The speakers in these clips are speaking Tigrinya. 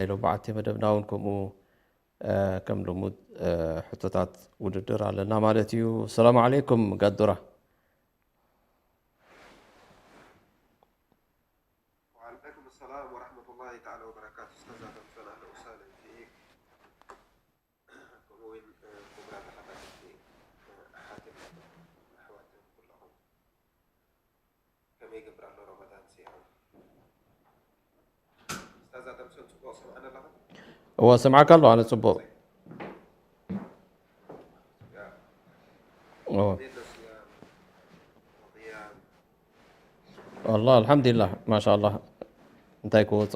ናይ ሎማዓንቲ መደብና እውን ከምኡ፣ እ፣ ከም ልሙድ፣ እ፣ ሕቶታት ውድድር ኣለና ማለት እዩ። ሰላም ዓለይኩም ጋዱራ። وعليكم السلام ورحمة الله تعالى وبركاته. أستاذ آدم سون، أهلا وسهلا فيك. ከምኡ እውን፣ እ፣ ክቡራት ተኸታተልቲ፣ እ፣ ኣሓትን ኣሕዋትን ኩለኹም። ከመይ ይገብር ኣሎ ረመዳን ሲያም? ኡስታዝ ኣደም ሰን ጽቡቕ ሰምዓኒ ኣለኻ? እወ፣ ስምዓካ ኣለኹ ኣነ ጽቡቕ። ያ። እወ። ከመይ ኣሎ ሲያም? ቅያም? والله الحمد لله، ما شاء الله. እንታይ ክወጾ?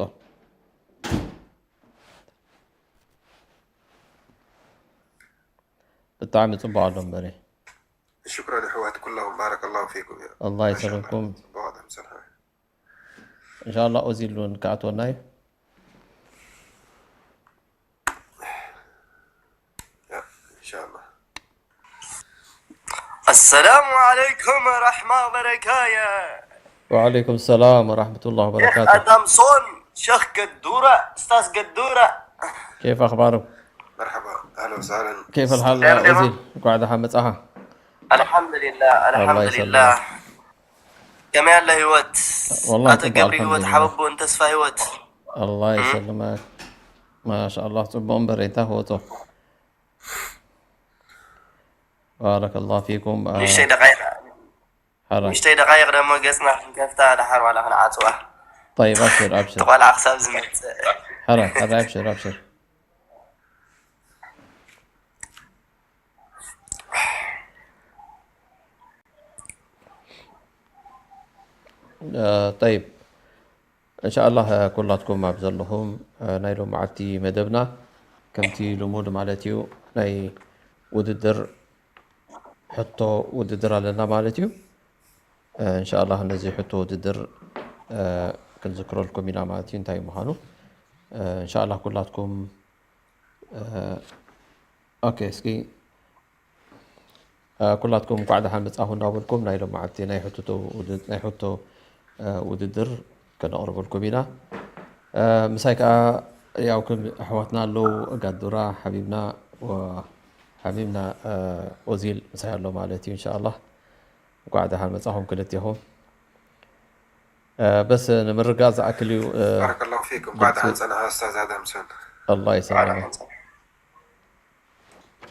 ብጣዕሚ ጽቡቕ ኣሎ እምበሪ። ሽኩረን ኣሕዋት ኩሎም፣ ባረከላሁ ፊኩም። ያ ኣላህ ማሻኣላህ። ይሰልምኩም። ጽቡቕ ኣደም ሰልሓ። እንሻኣላህ ኦዚል እውን ክኣትወና እዩ። ያ ኢንሻኣላህ። السلام عليكم ورحمة وبركاته. وعليكم السلام ورحمة الله شيخ وبركاته. أدمسون، شيخ قدورة، أستاذ قدورة. كيف أخبارك؟ መርሓባ፣ ኣህለን ወሳህለን። كيف الحال خير يا تمام. أوزيل؟ እንኳዕ ደሓን መጻኻ። الحمد لله، الحمد الله لله. يسلمك. كما يلا هيوت. والله أتقبل تبارك هيوت الحمد لله. حبب وانت سفا هيوت. الله يسلمك. ما شاء الله، ጽቡቕ እምበር እንታይ ክወጾ። بارك الله فيكم. آه، نشتي دقائق. حرام. نشتي دقائق لما قصنا نكفتا دحر ولا خلعتوا. طيب، أبشر، أبشر. تقول أخساب زمت. حرام، حرام، أبشر، أبشر. آه، طيب. እንሻኣላህ ኩላትኩም ኣብ ዘለኹም ናይ ሎማዓልቲ መደብና ከምቲ ልሙድ ማለት እዩ ናይ ውድድር ሕቶ ውድድር ኣለና ማለት እዩ። እንሻኣላህ ነዚ ሕቶ ውድድር ክንዝክረልኩም ኢና ማለት እዩ እንታይ ምዃኑ። እንሻኣላህ ኩላትኩም ኦኬ እስኪ ኩላትኩም እንኳዕ ደሓን መጻኹም እንዳበልኩም ናይ ሎማዓልቲ ናይ ሕቶ ውድድር ከነቕርበልኩም ኢና። ምሳይ ከዓ ያው ከም ኣሕዋትና ኣለዉ ጋዱራ ሓቢብና ሓቢብና ኦዚል ምሳይ ኣሎ ማለት እዩ። እንሻኣላህ እንኳዕ ደሓን መጻኹም ክልቴኹም። በስ ንምርጋእ ዝኣክል እዩ። ባረከላሁ ፊኩም። እንኳዕ ደሓን ጸናኻ ኡስታዝ ኣዳምሰን። ኣላህ ይሰላመ።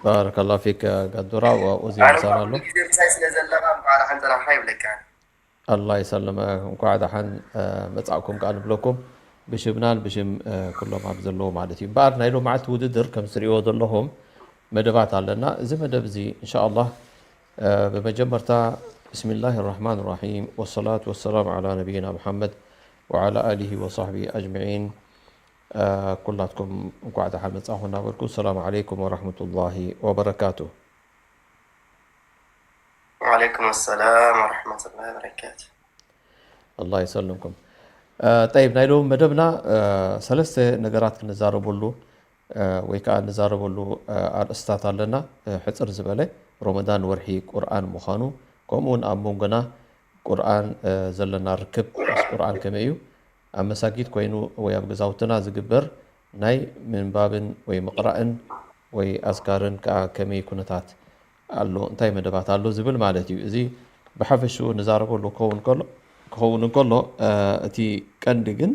ባረከላሁ ፊክ ጋዱራ። ኦዚል ኣነ ምሳና እኳ ኣሎ። ኩሉ ግዜ ምሳይ ስለ ዘለኻ እንኳዕ ደሓን ጸናሕካ ይብለካ። ኣላህ ይሰልመ። እንኳዕ ደሓን መጻእኩም ከዓ ንብለኩም ብሽምናን ብሽም ኩሎም ኣብ ዘለዉ ማለት እዩ። እምበኣር ናይ ሎማዓልቲ ውድድር ከም ትሪእዎ ዘለኹም መደባት ኣለና። እዚ መደብ እዚ እንሻኣላህ ብመጀመርታ ብስሚላህ ራሕማን ራሒም ወሰላቱ ወሰላም ዓላ ነቢይና ሙሓመድ ወዓላ ኣሊሂ ወሳሕቢሂ ኣጅመዒን። ኩላትኩም እንኳዕ ደሓን መጻኹም እናበልኩ ሰላም ዓለይኩም ወራሕመቱላሂ ወበረካቱ። وعليكم السلام ورحمة الله وبركاته. ኣላህ ይሰልምኩም። ጠይብ ናይ ሎሚ መደብና ሰለስተ ነገራት ክንዛረበሉ ወይ ከዓ ንዛረበሉ ኣርእስታት ኣለና። ሕፅር ዝበለ ሮመዳን ወርሒ ቁርኣን ምዃኑ ከምኡ እውን ኣብ መንጎና ቁርኣን ዘለና ርክብ ምስ ቁርኣን ከመይ እዩ ኣብ መሳጊድ ኮይኑ ወይ ኣብ ገዛውትና ዝግበር ናይ ምንባብን ወይ ምቕራእን ወይ ኣዝካርን ከዓ ከመይ ኩነታት ኣሎ እንታይ መደባት ኣሎ ዝብል ማለት እዩ። እዚ ብሓፈሽኡ ንዛረበሉ ክኸውን ከሎ ክኸውን እንከሎ እቲ ቀንዲ ግን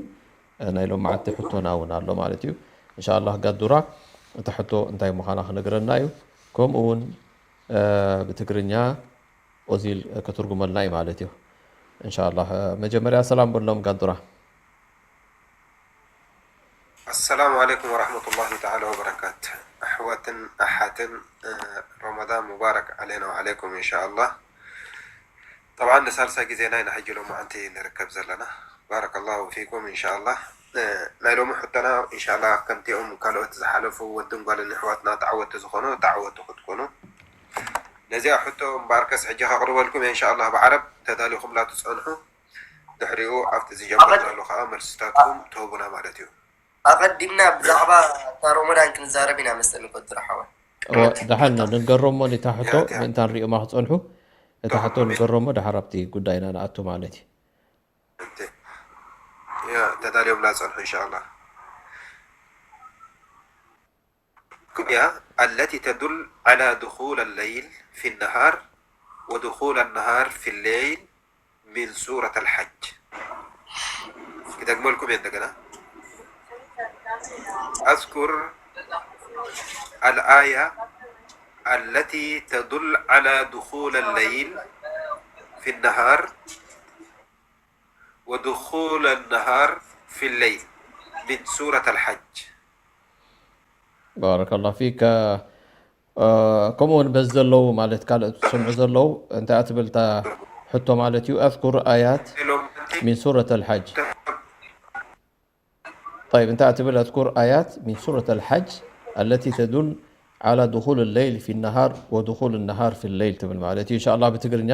ናይ ሎማዓንቲ ሕቶና እውን ኣሎ ማለት እዩ። እንሻላህ ጋዱራ እታ ሕቶ እንታይ ምዃና ክነግረና እዩ። ከምኡ እውን ብትግርኛ ኦዚል ክትርጉመልና እዩ ማለት እዩ። እንሻላህ መጀመርያ ሰላም በሎም ጋዱራ። السلام عليكم ورحمة الله تعالى وبركاته. ኣሕዋትን ኣሓትን ረመዳን ሙባረክ ዓለይና ወዓለይኩም ኢንሻኣላህ። ጠብዓን ንሳልሳይ ግዜና ኢና ሕጂ ሎማዓንቲ ንርከብ ዘለና። ባረከላሁ ፊኩም ኢንሻኣላህ። ናይ ሎሚ ሕቶና ኢንሻኣላህ ከምቲኦም ካልኦት ዝሓለፉ ወድን ጓልን ኣሕዋትና ተዓወቲ ዝኾኑ ተዓወቲ ክትኮኑ ነዚኣ ሕቶ እምበኣርከስ ሕጂ ከቕርበልኩም እየ ኢንሻኣላህ ብዓረብ ተዳሊኹምላ ትጸንሑ። ድሕሪኡ ኣብቲ ዝጀመርናሉ ከዓ መልስታትኩም ትህቡና ማለት እዩ። ኣቐዲምና ብዛዕባ እታ ሮሞዳን ክንዛረብ ኢና መስለኒ ኮትረ ሓወይ። እወ፣ ደሓን ነው ንገሮሞ ነታ ሕቶ ያ፣ ያ። ምእንታ ንሪኦማ ክፀንሑ እታ ሕቶ ንገሮሞ ደሓር ኣብቲ ጉዳይና ንኣቱ ማለት እዩ። እንተ ያ ተዳልዮም ላፀንሑ ኢንሻኣላ። الآية التي تدل على دخول الليل في النهار ودخول النهار في الليل من سورة الحج. كده أجملكم يا دقنا. أذكر الآية التي تدل على دخول الليل في النهار ودخول النهار في الليل من سورة الحج. بارك الله فيك. ከምኡ እውን በዚ ዘለዉ ማለት ካልእ ዝሰምዑ ዘለዉ እንታይ ትብል እታ ሕቶ ማለት እዩ። أذكر آيات من سورة الحج. طيب እንታይ ትብል؟ أذكر آيات من سورة الحج التي تدل على دخول الليل في النهار ودخول النهار في الليل ትብል ማለት እዩ። إن شاء الله ብትግርኛ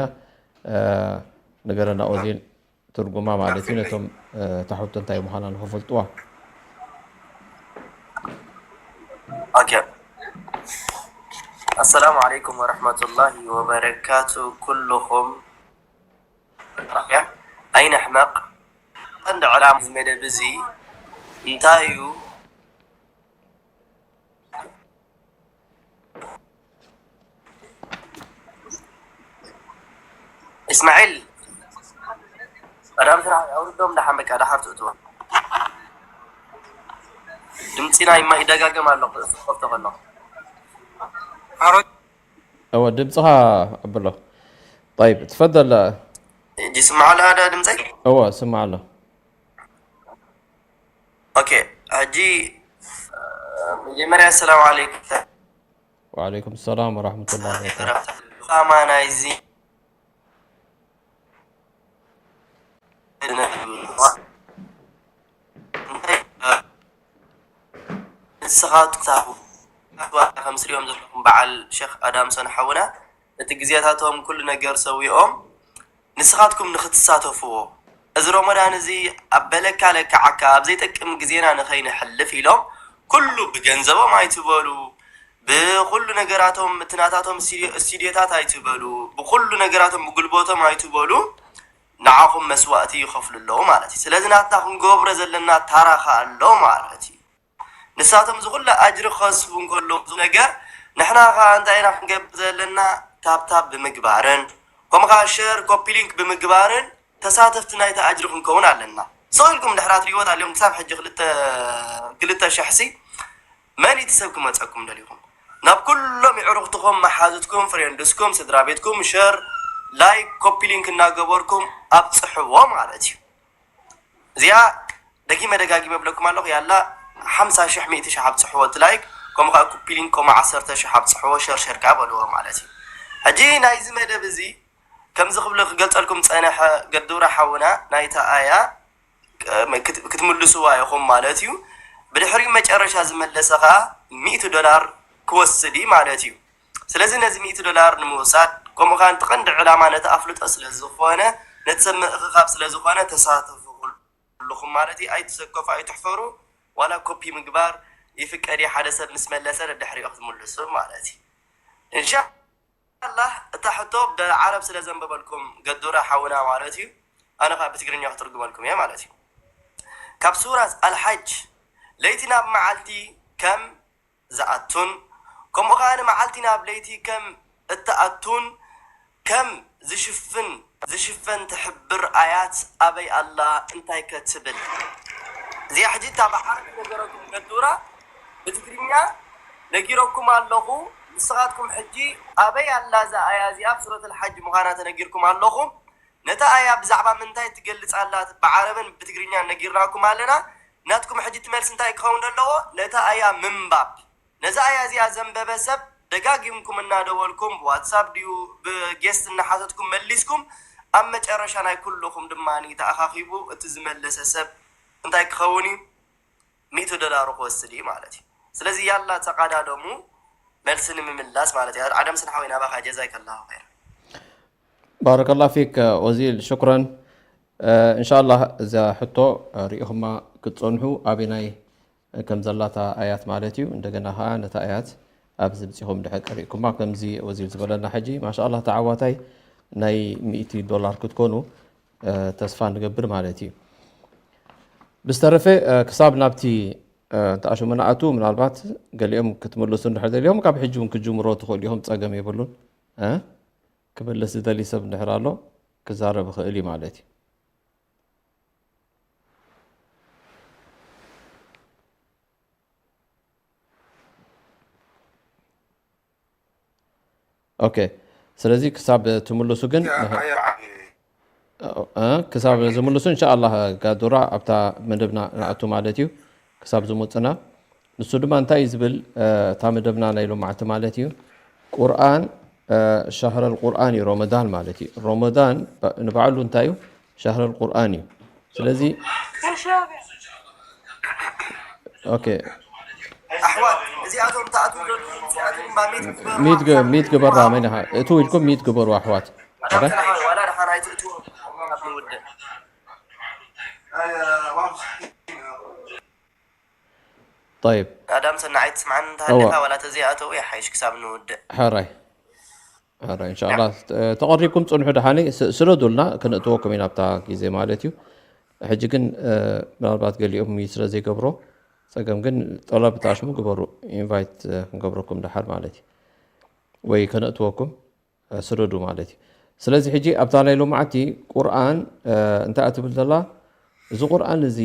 ንገረና ኦዚል ትርጉማ ማለት እዩ። ነቶም እታ ሕቶ እንታይ ምዃና ንኽፈልጥዋ። ኦኬ። السلام عليكم ورحمة الله وبركاته ኩልኹም። ራሕያ ኣይንሕመቕ። ቀንዲ ዕላማ እዚ መደብ እዚ እንታይ እዩ? እስማዒል ቀዳም ስራሕ ኣውርዶም ደሓን በቃ ደሓር ትእትዎ ድምፂ ናይ ማ ይደጋገም ኣሎ ክፍቶ ከሎ እወ ድምፅኻ ኣብሎ طيب تفضل ይስማዕ ኣሎ ዳ ድምፀይ እወ ስማዕ ኣሎ ኦኬ ሕጂ መጀመርያ ሰላም ዓለይኩም وعليكم السلام ورحمة الله وبركاته ኻማ ናይዚ ንስኻትኩም ከም ስሪኦም ዘለኹም በዓል ሸኽ ኣዳምሶን ሓውና እቲ ግዜታቶም ኩሉ ነገር ሰዊኦም ንስኻትኩም ንኽትሳተፍዎ እዚ ሮመዳን እዚ ኣብ በለካ ለክዓካ ኣብ ዘይጠቅም ግዜና ንኸይንሕልፍ ኢሎም ኩሉ ብገንዘቦም ኣይትበሉ ብኹሉ ነገራቶም እቲ ናታቶም ስቱዲዮታት ኣይትበሉ ብኹሉ ነገራቶም ብጉልበቶም ኣይትበሉ ንዓኹም መስዋእቲ ይኸፍሉ ኣለዉ ማለት እዩ ስለዚ ናትና ክንገብሮ ዘለና ታራኻ ኣሎ ማለት እዩ ንሳቶም እዚ ኩሉ ኣጅሪ ክኸስቡ እንከለዉ እዚ ነገር ንሕና ከዓ እንታይ ኢና ክንገብር ዘለና ታብታብ ብምግባርን ከምኡ ከዓ ሸር ኮፒ ሊንክ ብምግባርን ተሳተፍቲ ናይቲ ኣጅሪ ክንከውን ኣለና ስቕ ኢልኩም ድሕሪ ኣትሪእዎ ኣለኹም ክሳብ ሕጂ ክልተ ሽሕሲ መን እቲ ሰብ ክመፀኩም ደሊኹም ናብ ኩሎም የዕሩኽትኹም መሓዙትኩም ፍሬንድስኩም ስድራ ቤትኩም ሸር ላይክ ኮፒ ሊንክ እናገበርኩም ኣብፅሕዎ ማለት እዩ እዚኣ ደጊመ ደጋጊመ ብለኩም ኣለኹ ያላ ሓምሳ ሽሕ ሚእቲ ሽሕ ኣብፅሕዎ እቲ ላይክ ከምኡ ከዓ ኮፒ ሊንክ ከምኡ ዓሰርተ ሽሕ ኣብፅሕዎ ሸር ሸር ከዓ በልዎ ማለት እዩ ሕጂ ናይዚ መደብ እዚ ከምዚ ክብል ክገልፀልኩም ፀነሐ ገዱራ ሓውና ናይታ ኣያ ክትምልስዋ ኢኹም ማለት እዩ ብድሕሪኡ መጨረሻ ዝመለሰ ከዓ ሚእቲ ዶላር ክወስድ እዩ ማለት እዩ ስለዚ ነዚ ሚእቲ ዶላር ንምውሳድ ከምኡ ከዓ እቲ ቀንዲ ዕላማ ነቲ ኣፍልጦ ስለዝኾነ ነቲ ሰብ ምእኽኻብ ስለዝኾነ ተሳተፉ ኩልኹም ማለት እዩ ኣይትሰከፉ ኣይትሕፈሩ ዋላ ኮፒ ምግባር ይፍቀድ እዩ ሓደ ሰብ ምስ መለሰ ደድሕሪኡ ክትምልሱ ማለት እዩ እንሻ ኣላህ እታ ሕቶ ብዓረብ ስለ ዘንበበልኩም ገዱራ ሓውና ማለት እዩ ኣነ ከዓ ብትግርኛ ክትርጉመልኩም እየ ማለት እዩ ካብ ሱራት ኣልሓጅ ለይቲ ናብ መዓልቲ ከም ዝኣቱን ከምኡ ከዓ ንመዓልቲ ናብ ለይቲ ከም እትኣቱን ከም ዝሽፍን ዝሽፈን ትሕብር ኣያት ኣበይ ኣላ እንታይ ከ ትብል እዚኣ ሕጂ እታ ብዓረብ ነገረኩም ገዱራ ብትግርኛ ነጊረኩም ኣለኹ ንስኻትኩም ሕጂ ኣበይ ኣላ እዛ ኣያ እዚኣ ኣብ ሱረት ልሓጅ ምዃና ተነጊርኩም ኣለኹም ነታ ኣያ ብዛዕባ ምንታይ ትገልጽ ኣላ ብዓረብን ብትግርኛን ነጊርናኩም ኣለና ናትኩም ሕጂ ትመልስ እንታይ ክኸውን ኣለዎ ነታ ኣያ ምንባብ ነዛ ኣያ እዚኣ ዘንበበ ሰብ ደጋጊምኩም እናደወልኩም ብዋትሳፕ ድዩ ብጌስት እናሓተትኩም መሊስኩም ኣብ መጨረሻ ናይ ኩልኹም ድማ ተኣኻኺቡ እቲ ዝመለሰ ሰብ እንታይ ክኸውን እዩ ሚእቲ ዶላሩ ክወስድ እዩ ማለት እዩ ስለዚ ያላ ተቃዳደሙ መልሲ ንምምላስ ማለት እዩ ኣደም ስንሓወይ ናባኻ ጀዛይ ከላሁ ኸይር ባረከላ ፊክ ኦዚል ሽኩረን እንሻላ እዛ ሕቶ ሪኢኹማ ክትፀንሑ ኣበናይ ከም ዘላታ ኣያት ማለት እዩ እንደገና ከዓ ነታ ኣያት ኣብዚ ምፂኹም ድሕር ቀሪእኩማ ከምዚ ኦዚል ዝበለና ሕጂ ማሻላ ተዓዋታይ ናይ ሚእቲ ዶላር ክትኮኑ ተስፋ ንገብር ማለት እዩ ብዝተረፈ ክሳብ ናብቲ እንተኣሽሙ ንኣቱ ምናልባት ገሊኦም ክትምልሱ እንድሕር ደሊኹም ካብ ሕጂ እውን ክጅምሮ ትኽእሉ ኢኹም፣ ጸገም የብሉን። እ? ክምልስ ዝደሊ ሰብ እንድሕር ኣሎ ክዛረብ ይኽእል እዩ ማለት እዩ። ኦኬ፣ ስለዚ ክሳብ ትምልሱ ግን ክሳብ ዝምልሱ እንሻኣላ ጋዱራ ኣብታ መደብና ንኣቱ ማለት እዩ። ክሳብ ዝመፅና ንሱ ድማ እንታይ እዩ ዝብል? እታ መደብና ናይ ሎማዕቲ ማለት እዩ፣ ቁርኣን ሻህረል ቁርኣን እዩ፣ ሮመዳን ማለት እዩ። ሮመዳን ንባዕሉ እንታይ እዩ? ሻህረል ቁርኣን እዩ። ስለዚ ኦኬ፣ ኣሕዋት እዚኣቶም ተኣትዉ ዘለዉ እዚኣቶም እባ ሚት ግበሩ። ሚት ግበራ መን ኢኻ እትው ኢልኩም ሚት ግበሩ ኣሕዋት። ኣረ ዋላ ደሓን ኣይትእትዎም ንውድእ። طيب ኣዳም ሰናይ ኣይትስምዓኒ እንተሃሊኻ ዋላ ተዘይኣተዉ ይሓይሽ ክሳብ ንውድእ። ሕራይ ሕራይ እንሻላ ተቐሪብኩም ፅንሑ ደሓኒ ስደዱልና ክንእትወኩም ኢና ኣብታ ግዜ ማለት እዩ። ሕጂ ግን ምናልባት ገሊኦም ስለ ዘይገብሮ ጸገም ግን ጠለብ ተኣሽሙ ግበሩ ኢንቫይት ክንገብረኩም ደሓር ማለት እዩ ወይ ከነእትወኩም ስደዱ ማለት እዩ። ስለዚ ሕጂ ኣብታ ናይ ሎማዓቲ ቁርኣን እንታይ እትብል ዘላ እዚ ቁርኣን እዚ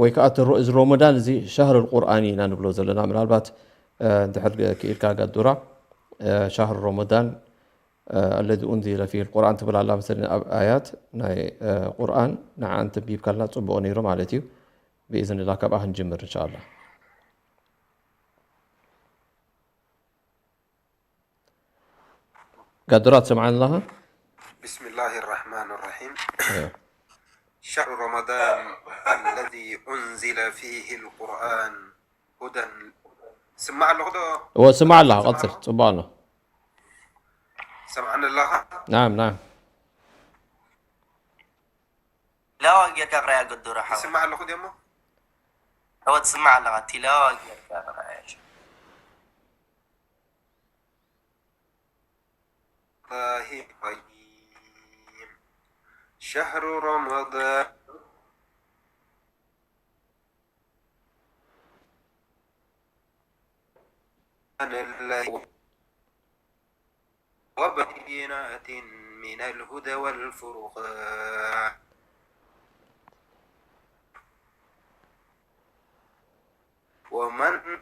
ወይ ከዓ እዚ ሮመዳን እዚ ሻህር ቁርኣን ኢና ንብሎ ዘለና ምናልባት እንድሕር ክኢልካ ጋዱራ ሻህር ሮመዳን الذي أنزل فيه القرآن ትብል ኣላ መሰለኒ ኣብ ኣያት ናይ ቁርኣን ንዓ እንተንቢብካልና ፅቡቕ ነይሩ ማለት እዩ። ብኢዝንላ ካብኣ ክንጅምር እንሻላ። ጋዱራ ትሰምዓኒ ኣለኻ? بسم الله الرحمن الرحيم شهر رمضان الذي أنزل فيه القرآن هدى ስማዕ ኣለኹ ዶ? እወ ስማዕ ኣለኻ፣ ቀጽል፣ ጽቡቕ ኣሎ። ሰምዓኒ ኣለኻ? ናም ናም። ላዋ ጌርካ ቅራያ ገዱራ ሓወይ። ይስማዕ ኣለኹ ድሞ? እወ ትስማዕ ኣለኻ። እቲ ላዋ ጌርካ ቅራያ። الله الرحيم شهر رمضان الذي وبينات من الهدى والفرقان ومن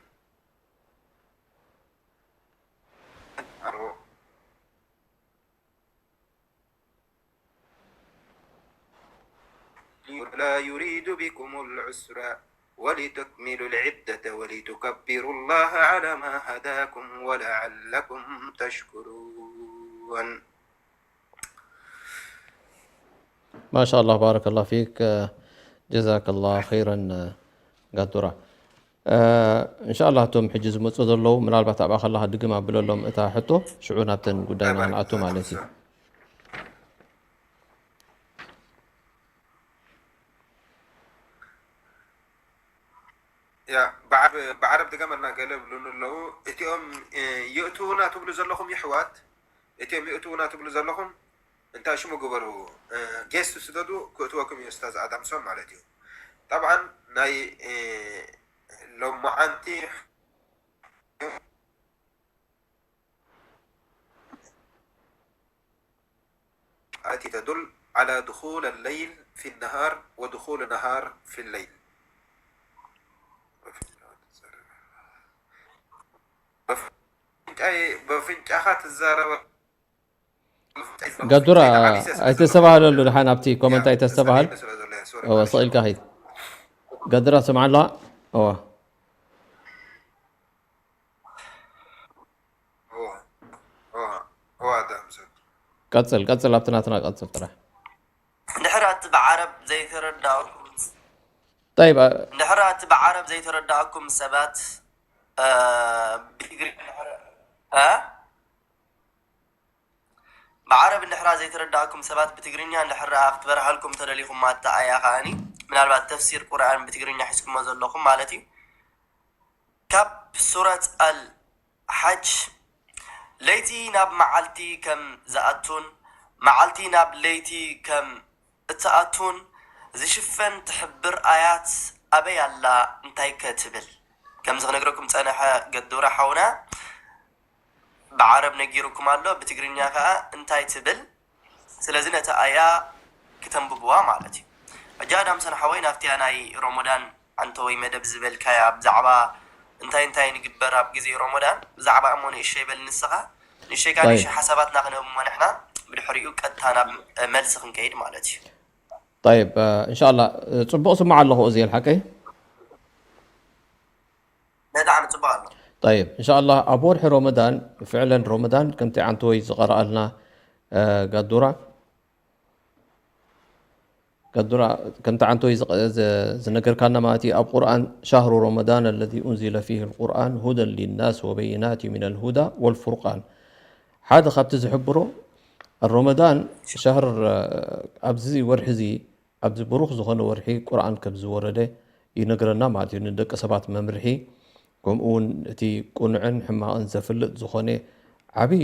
لا يريد بكم العسر ولتكملوا العدة ولتكبروا الله على ما هداكم ولعلكم تشكرون ማሻ ኣላህ ባረከላህ ፊክ ጀዛከላህ ኸይረን ጋዱራ። እንሻ ኣላህ እቶም ሕጂ ዝመፁ ዘለዉ ምናልባት ኣብኣ ከለኻ ድግም ኣብለሎም እታ ሕቶ ሽዑ ናብተን ጉዳይና ንኣቱ ማለት እዩ። ያ ብዓረብ ድገመልና ገለ ብሉኒ ኣለዉ እቲኦም የእትዉና ትብሉ ዘለኹም የሕዋት እቲኦም የእትዉና ትብሉ ዘለኹም እንታይ ሽሙ ግበሩ ጌስት ስደዱ ክእትወኩም እዩ ኡስታዝ ኣዳምሶን ማለት እዩ ጠብዓን ናይ ሎማዓንቲ التي تدل على دخول الليل في النهار ودخول النهار في الليل. በፍንጫኻ ትዛረበ ጋዱራ ኣይተስተባህለሉ ድሓን ኣብቲ ኮመንት ኣይተስተባህል ስቕ ኢልካ ሂድ ጋዱራ ስምዓ ኣለዋ እዋ ቀፅል ቀፅል ኣብቲ ናትና ቀፅል ጥራሕ እንድሕር ኣቲ ብዓረብ ዘይተረዳእኩም طيب እንድሕር ኣቲ ብዓረብ ዘይተረዳእኩም ሰባት ብትግርኛ እንድሕር እ ብዓረብ እንድሕራ ዘይተረዳእኩም ሰባት ብትግርኛ እንድሕር ደኣ ክትበርሃልኩም ተደሊኹም ኣታ ኣያ ከኣኒ ምናልባት ተፍሲር ቁርኣን ብትግርኛ ሒዝኩሞ ዘለኹም ማለት እዩ ካብ ሱረት ኣል ሓጅ ለይቲ ናብ መዓልቲ ከም ዝኣቱን መዓልቲ ናብ ለይቲ ከም እትኣቱን ዝሽፈን ትሕብር ኣያት ኣበይ ኣላ? እንታይ ከ ትብል? ከምዚ ክነግረኩም ጸነሐ ገዱራ ሓውና፣ ብዓረብ ነጊሩኩም ኣሎ፣ ብትግርኛ ከኣ እንታይ ትብል? ስለዚ ነቲ ኣያ ክተንብብዋ ማለት እዩ። ሕጂ ኣዳምሰን ሓወይ ናብቲያ ናይ ሮሞዳን ኣንተ ወይ መደብ ዝበልካያ ብዛዕባ እንታይ እንታይ ንግበር ኣብ ግዜ ሮሞዳን ብዛዕባ እሞ ንእሸይ በል ንስኻ ንእሸይ ካሊሽ ሓሳባትና ክነህብ እሞ ንሕና ብድሕሪኡ ቀጥታ ናብ መልሲ ክንከይድ ማለት እዩ። طيب እንሻላ ጽቡቕ ስማዕ ኣለኹ እዚ ሓቀይ በጣዕሚ ጽቡቕ ኣሎ። طيب እንሻላ ኣብ ወርሒ ሮመዳን ፍዕለን ሮመዳን ከምቲ ዓንተወይ ዝቐረኣልና ጋዱራ ጋዱራ ከምቲ ዓንተወይ ዝነገርካና ማለት እዩ ኣብ ቁርኣን شهر رمضان الذي أنزل فيه القرآن هدى للناس وبينات من الهدى والفرقان ሓደ ካብቲ ዝሕብሮ ሮመዳን ሸህር ኣብዚ ወርሒ እዚ ኣብዚ ብሩኽ ዝኾነ ወርሒ ቁርኣን ከም ዝወረደ ይነግረና ማለት እዩ። ንደቂ ሰባት መምርሒ ከምኡ እውን እቲ ቁኑዕን ሕማቕን ዘፍልጥ ዝኾነ ዓብዪ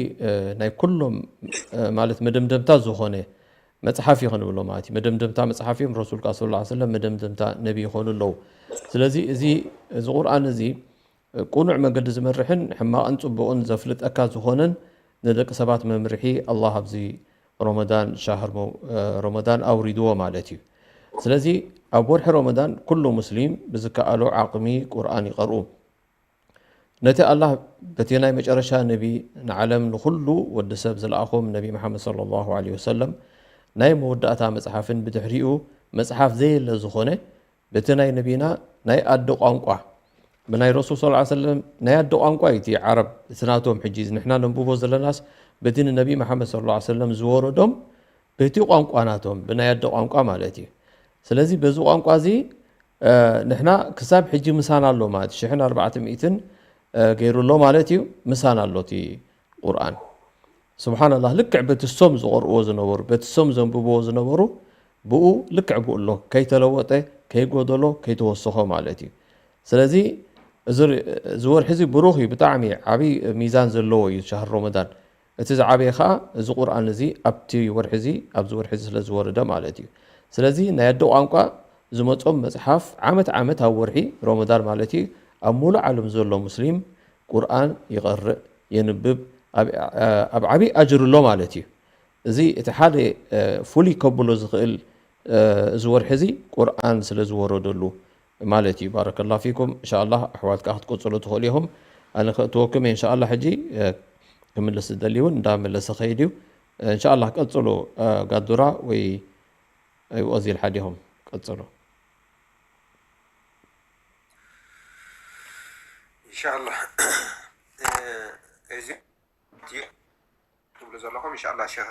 ናይ ኩሎም ማለት መደምደምታ ዝኾነ መፅሓፍ እዩ ክንብሎ ማለት እዩ። መደምደምታ መፅሓፍ እዮም። ረሱል ካ ስለ ሰለም መደምደምታ ነቢ ይኾኑ ኣለዉ። ስለዚ እዚ እዚ ቁርኣን እዚ ቁኑዕ መገዲ ዝመርሕን ሕማቕን ፅቡቕን ዘፍልጠካ ዝኾነን ንደቂ ሰባት መምርሒ ኣላህ ኣብዚ ረመዳን ሻህር ረመዳን ኣውሪድዎ ማለት እዩ። ስለዚ ኣብ ወርሒ ረመዳን ኩሉ ሙስሊም ብዝከኣሎ ዓቕሚ ቁርኣን ይቐርኡ። ነቲ ኣላህ በቲ ናይ መጨረሻ ነቢ ንዓለም ንኹሉ ወዲ ሰብ ዝለኣኾም ነቢ መሓመድ ሰለላሁ ዐለይሂ ወሰለም ናይ መወዳእታ መፅሓፍን ብድሕሪኡ መፅሓፍ ዘየለ ዝኾነ በቲ ናይ ነቢና ናይ ኣደ ቋንቋ ብናይ ረሱል ስ ሰለም ናይ ኣደ ቋንቋ እዩ እቲ ዓረብ እቲ ናቶም ሕጂ ንሕና ነንብቦ ዘለናስ በቲ ንነቢ መሓመድ ስ ሰለም ዝወረዶም በቲ ቋንቋ ናቶም ብናይ ኣደ ቋንቋ ማለት እዩ። ስለዚ በዚ ቋንቋ እዚ ንሕና ክሳብ ሕጂ ምሳና ኣሎ ማለት ሽሕን ኣርባዕተ ሚእትን ገይሩ ኣሎ ማለት እዩ። ምሳና ኣሎ እቲ ቁርኣን። ስብሓንላህ ልክዕ በቲ ሶም ዝቐርእዎ ዝነበሩ በቲ ሶም ዘንብብዎ ዝነበሩ ብኡ ልክዕ ብኡ ኣሎ ከይተለወጠ ከይጎደሎ ከይተወሰኾ ማለት እዩ። ስለዚ እዚ ወርሒ እዚ ብሩኽ እዩ፣ ብጣዕሚ ዓብዪ ሚዛን ዘለዎ እዩ ሻህር ረመዳን። እቲ ዝዓበየ ከዓ እዚ ቁርኣን እዚ ኣብቲ ወርሒ እዚ ኣብዚ ወርሒ እዚ ስለ ዝወረደ ማለት እዩ። ስለዚ ናይ ኣደ ቋንቋ ዝመፆም መፅሓፍ ዓመት ዓመት ኣብ ወርሒ ረመዳን ማለት እዩ ኣብ ሙሉእ ዓለም ዘሎ ሙስሊም ቁርኣን ይቐርእ የንብብ ኣብ ዓብዪ ኣጅር ኣሎ ማለት እዩ። እዚ እቲ ሓደ ፍሉይ ከብሎ ዝኽእል እዚ ወርሒ እዚ ቁርኣን ስለ ዝወረደሉ ማለት እዩ። ባረከላ ፊኩም እንሻላ ኣሕዋት ከዓ ክትቅፅሉ ትኽእሉ ኢኹም። ኣነ ከእትወኩም እየ እንሻላ ሕጂ ክምልስ ዝደሊ እውን እንዳመለሰ ከይድ እዩ። እንሻላ ቀፅሉ ጋዱራ ወይ ኣይወዚል ሓዲኹም ቀፅሉ። ኢንሻኣላህ እዚ ትብሉ ዘለኹም ኢንሻኣላህ ሸህ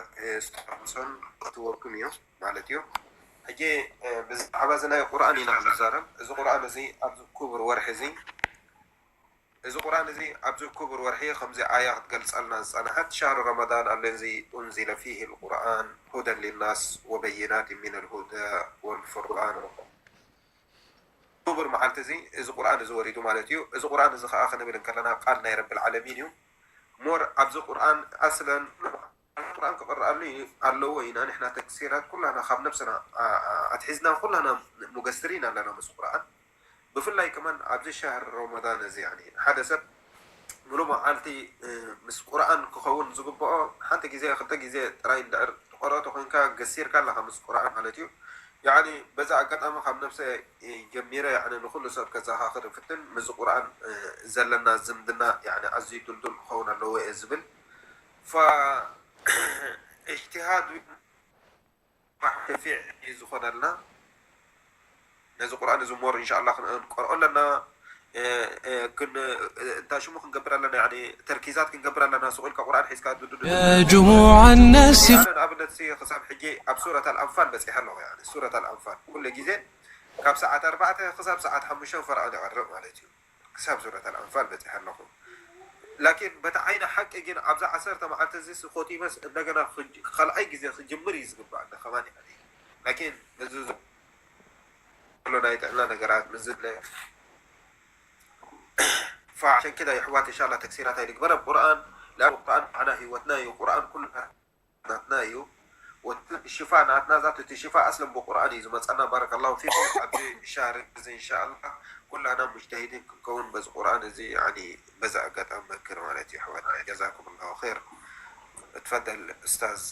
ስቶንሶን ክትወኩም እዩ ማለት እዩ። ሕጂ ብዛዕባ እዚ ናይ ቁርኣን ኢና ንዛረብ። እዚ ቁርኣን እዚ ኣብዚ ክቡር ወርሒ እዚ እዚ ቁርኣን እዚ ኣብዚ ክቡር ወርሒ ከምዚ ኣያ ክትገልጸልና ዝጸንሐት شهر رمضان الذي أنزل فيه القرآن هدى للناس وبينات من الهدى والفرقان ክቡር መዓልቲ እዚ እዚ ቁርኣን እዚ ወሪዱ ማለት እዩ። እዚ ቁርኣን እዚ ከዓ ክንብል እንከለና ቃል ናይ ረብል ዓለሚን እዩ። ሞር ኣብዚ ቁርኣን ኣስለን ቁርኣን ክቕረኣሉ ኣለዎ ኢና። ንሕና ተክሲራት ኩላና ካብ ነብስና ኣትሒዝና ኩላና ሙገስሪን ኣለና ምስ ቁርኣን። ብፍላይ ከማን ኣብዚ ሸህር ረመዳን እዚ ያኒ ሓደ ሰብ ሙሉ መዓልቲ ምስ ቁርኣን ክኸውን ዝግብኦ ሓንቲ ግዜ ክልተ ግዜ ጥራይ እንድዕር ትቐርኦ ተኮይንካ ገሲርካ ኣለኻ ምስ ቁርኣን ማለት እዩ። ያኒ በዚ ኣጋጣሚ ካብ ነብሰ ጀሚረ ያኒ ንኩሉ ሰብ ከዘኻኽር እፍትን ምስዚ ቁርኣን ዘለና ዝምድና ያኒ ኣዝዩ ድልዱል ክኸውን ኣለዎ እየ ዝብል። ፋ እጅትሃድ ሸፊዕ እዩ ዝኾነልና። ነዚ ቁርኣን እዚ ሞር እንሻላ ክንቀርኦ ኣለና። እንታ ሽሙ ክንገብር ኣለና ያኒ ተርኪዛት ክንገብር ኣለና። ስቕ ኢልካ ቁርኣን ሒዝካ ዱዱዱ يا جموع الناس ንኣብነት ሲ ክሳብ ሕጂ ኣብ ሱረት ኣልኣንፋል በፂሐ ኣለኹ። ያኒ ሱረት ኣልኣንፋል ኩሉ ግዜ ካብ ሰዓት ኣርባዕተ ክሳብ ሰዓት ሓሙሽተ ፈርዖን ይቐርብ ማለት እዩ። ክሳብ ሱረት ኣልኣንፋል በፂሐ ኣለኹ። ላኪን በቲ ዓይኒ ሓቂ ግን ኣብዛ ዓሰርተ መዓልቲ እዚ ኮቲመስ እንደገና ካልኣይ ግዜ ክጅምር እዩ ዝግባእ እንደ ከማን ያኒ ላኪን እዚ ዘሎ ናይ ጥዕና ነገራት ምዝለ فعشان كده يا احوات ان شاء الله تكسيرات هاي القبر القران لا القران معنا هيوتنا القران كلنا ناتنا ወቲ ሽፋ ናትና ዛት እቲ ሽፋ ኣስለን ብቁርኣን እዩ ዝመፀና። ባረከላሁ ፊኩም። ኣብዚ ሻር እዚ እንሻኣላ ኩላና ሙጅተሂዲን ክንከውን በዚ ቁርኣን እዚ ያኒ በዚ ኣጋጣሚ መክር ማለት እዩ። ኣሕዋት ጀዛኩም ላሁ ኸይር። እትፈደል ኡስታዝ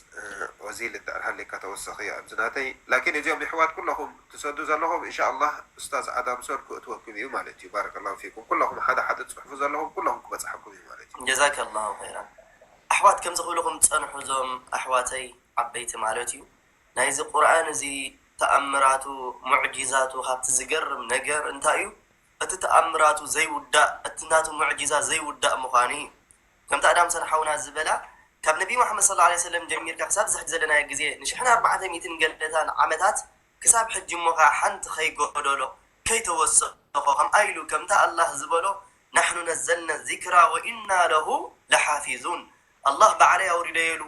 ኦዚል እንድሕር ሃሊካ ተወሰኺ ኣብዚ ናተይ። ላኪን እዚኦም ይሕዋት ኩለኹም ትሰዱ ዘለኹም እንሻኣላ ኡስታዝ ኣዳምሶን ክእትወኩም እዩ ማለት እዩ። ባረከላሁ ፊኩም። ኩለኹም ሓደ ሓደ ትፅሕፉ ዘለኹም ኩለኹም ክበፅሐኩም እዩ ማለት እዩ። ጀዛከላሁ ኸይራን። ኣሕዋት ከምዚ ክብልኹም ትፀንሑ እዞም ኣሕዋተይ ዓበይቲ ማለት እዩ። ናይዚ ቁርኣን እዚ ተኣምራቱ ሙዕጂዛቱ ካብቲ ዝገርም ነገር እንታይ እዩ? እቲ ተኣምራቱ ዘይውዳእ እቲ ናቱ ሙዕጂዛ ዘይውዳእ ምዃኑ እዩ። ከምቲ ኣዳምሰን ሓውና ዝበላ ካብ ነቢ መሓመድ ሰለላሁ ዐለይሂ ወሰለም ጀሚርካ ክሳብ ዝሕድ ዘለናዮ ግዜ ንሽሕን ኣርባዕተ ሚእትን ገለታን ዓመታት ክሳብ ሕጂ እሞ ከዓ ሓንቲ ከይጎደሎ ከይተወሰኾ ከምኣ ኢሉ ከምታ ኣላህ ዝበሎ ናሕኑ ነዘልና ዚክራ ወኢና ለሁ ለሓፊዙን ኣላህ ባዕለይ ኣውሪደዮ ኢሉ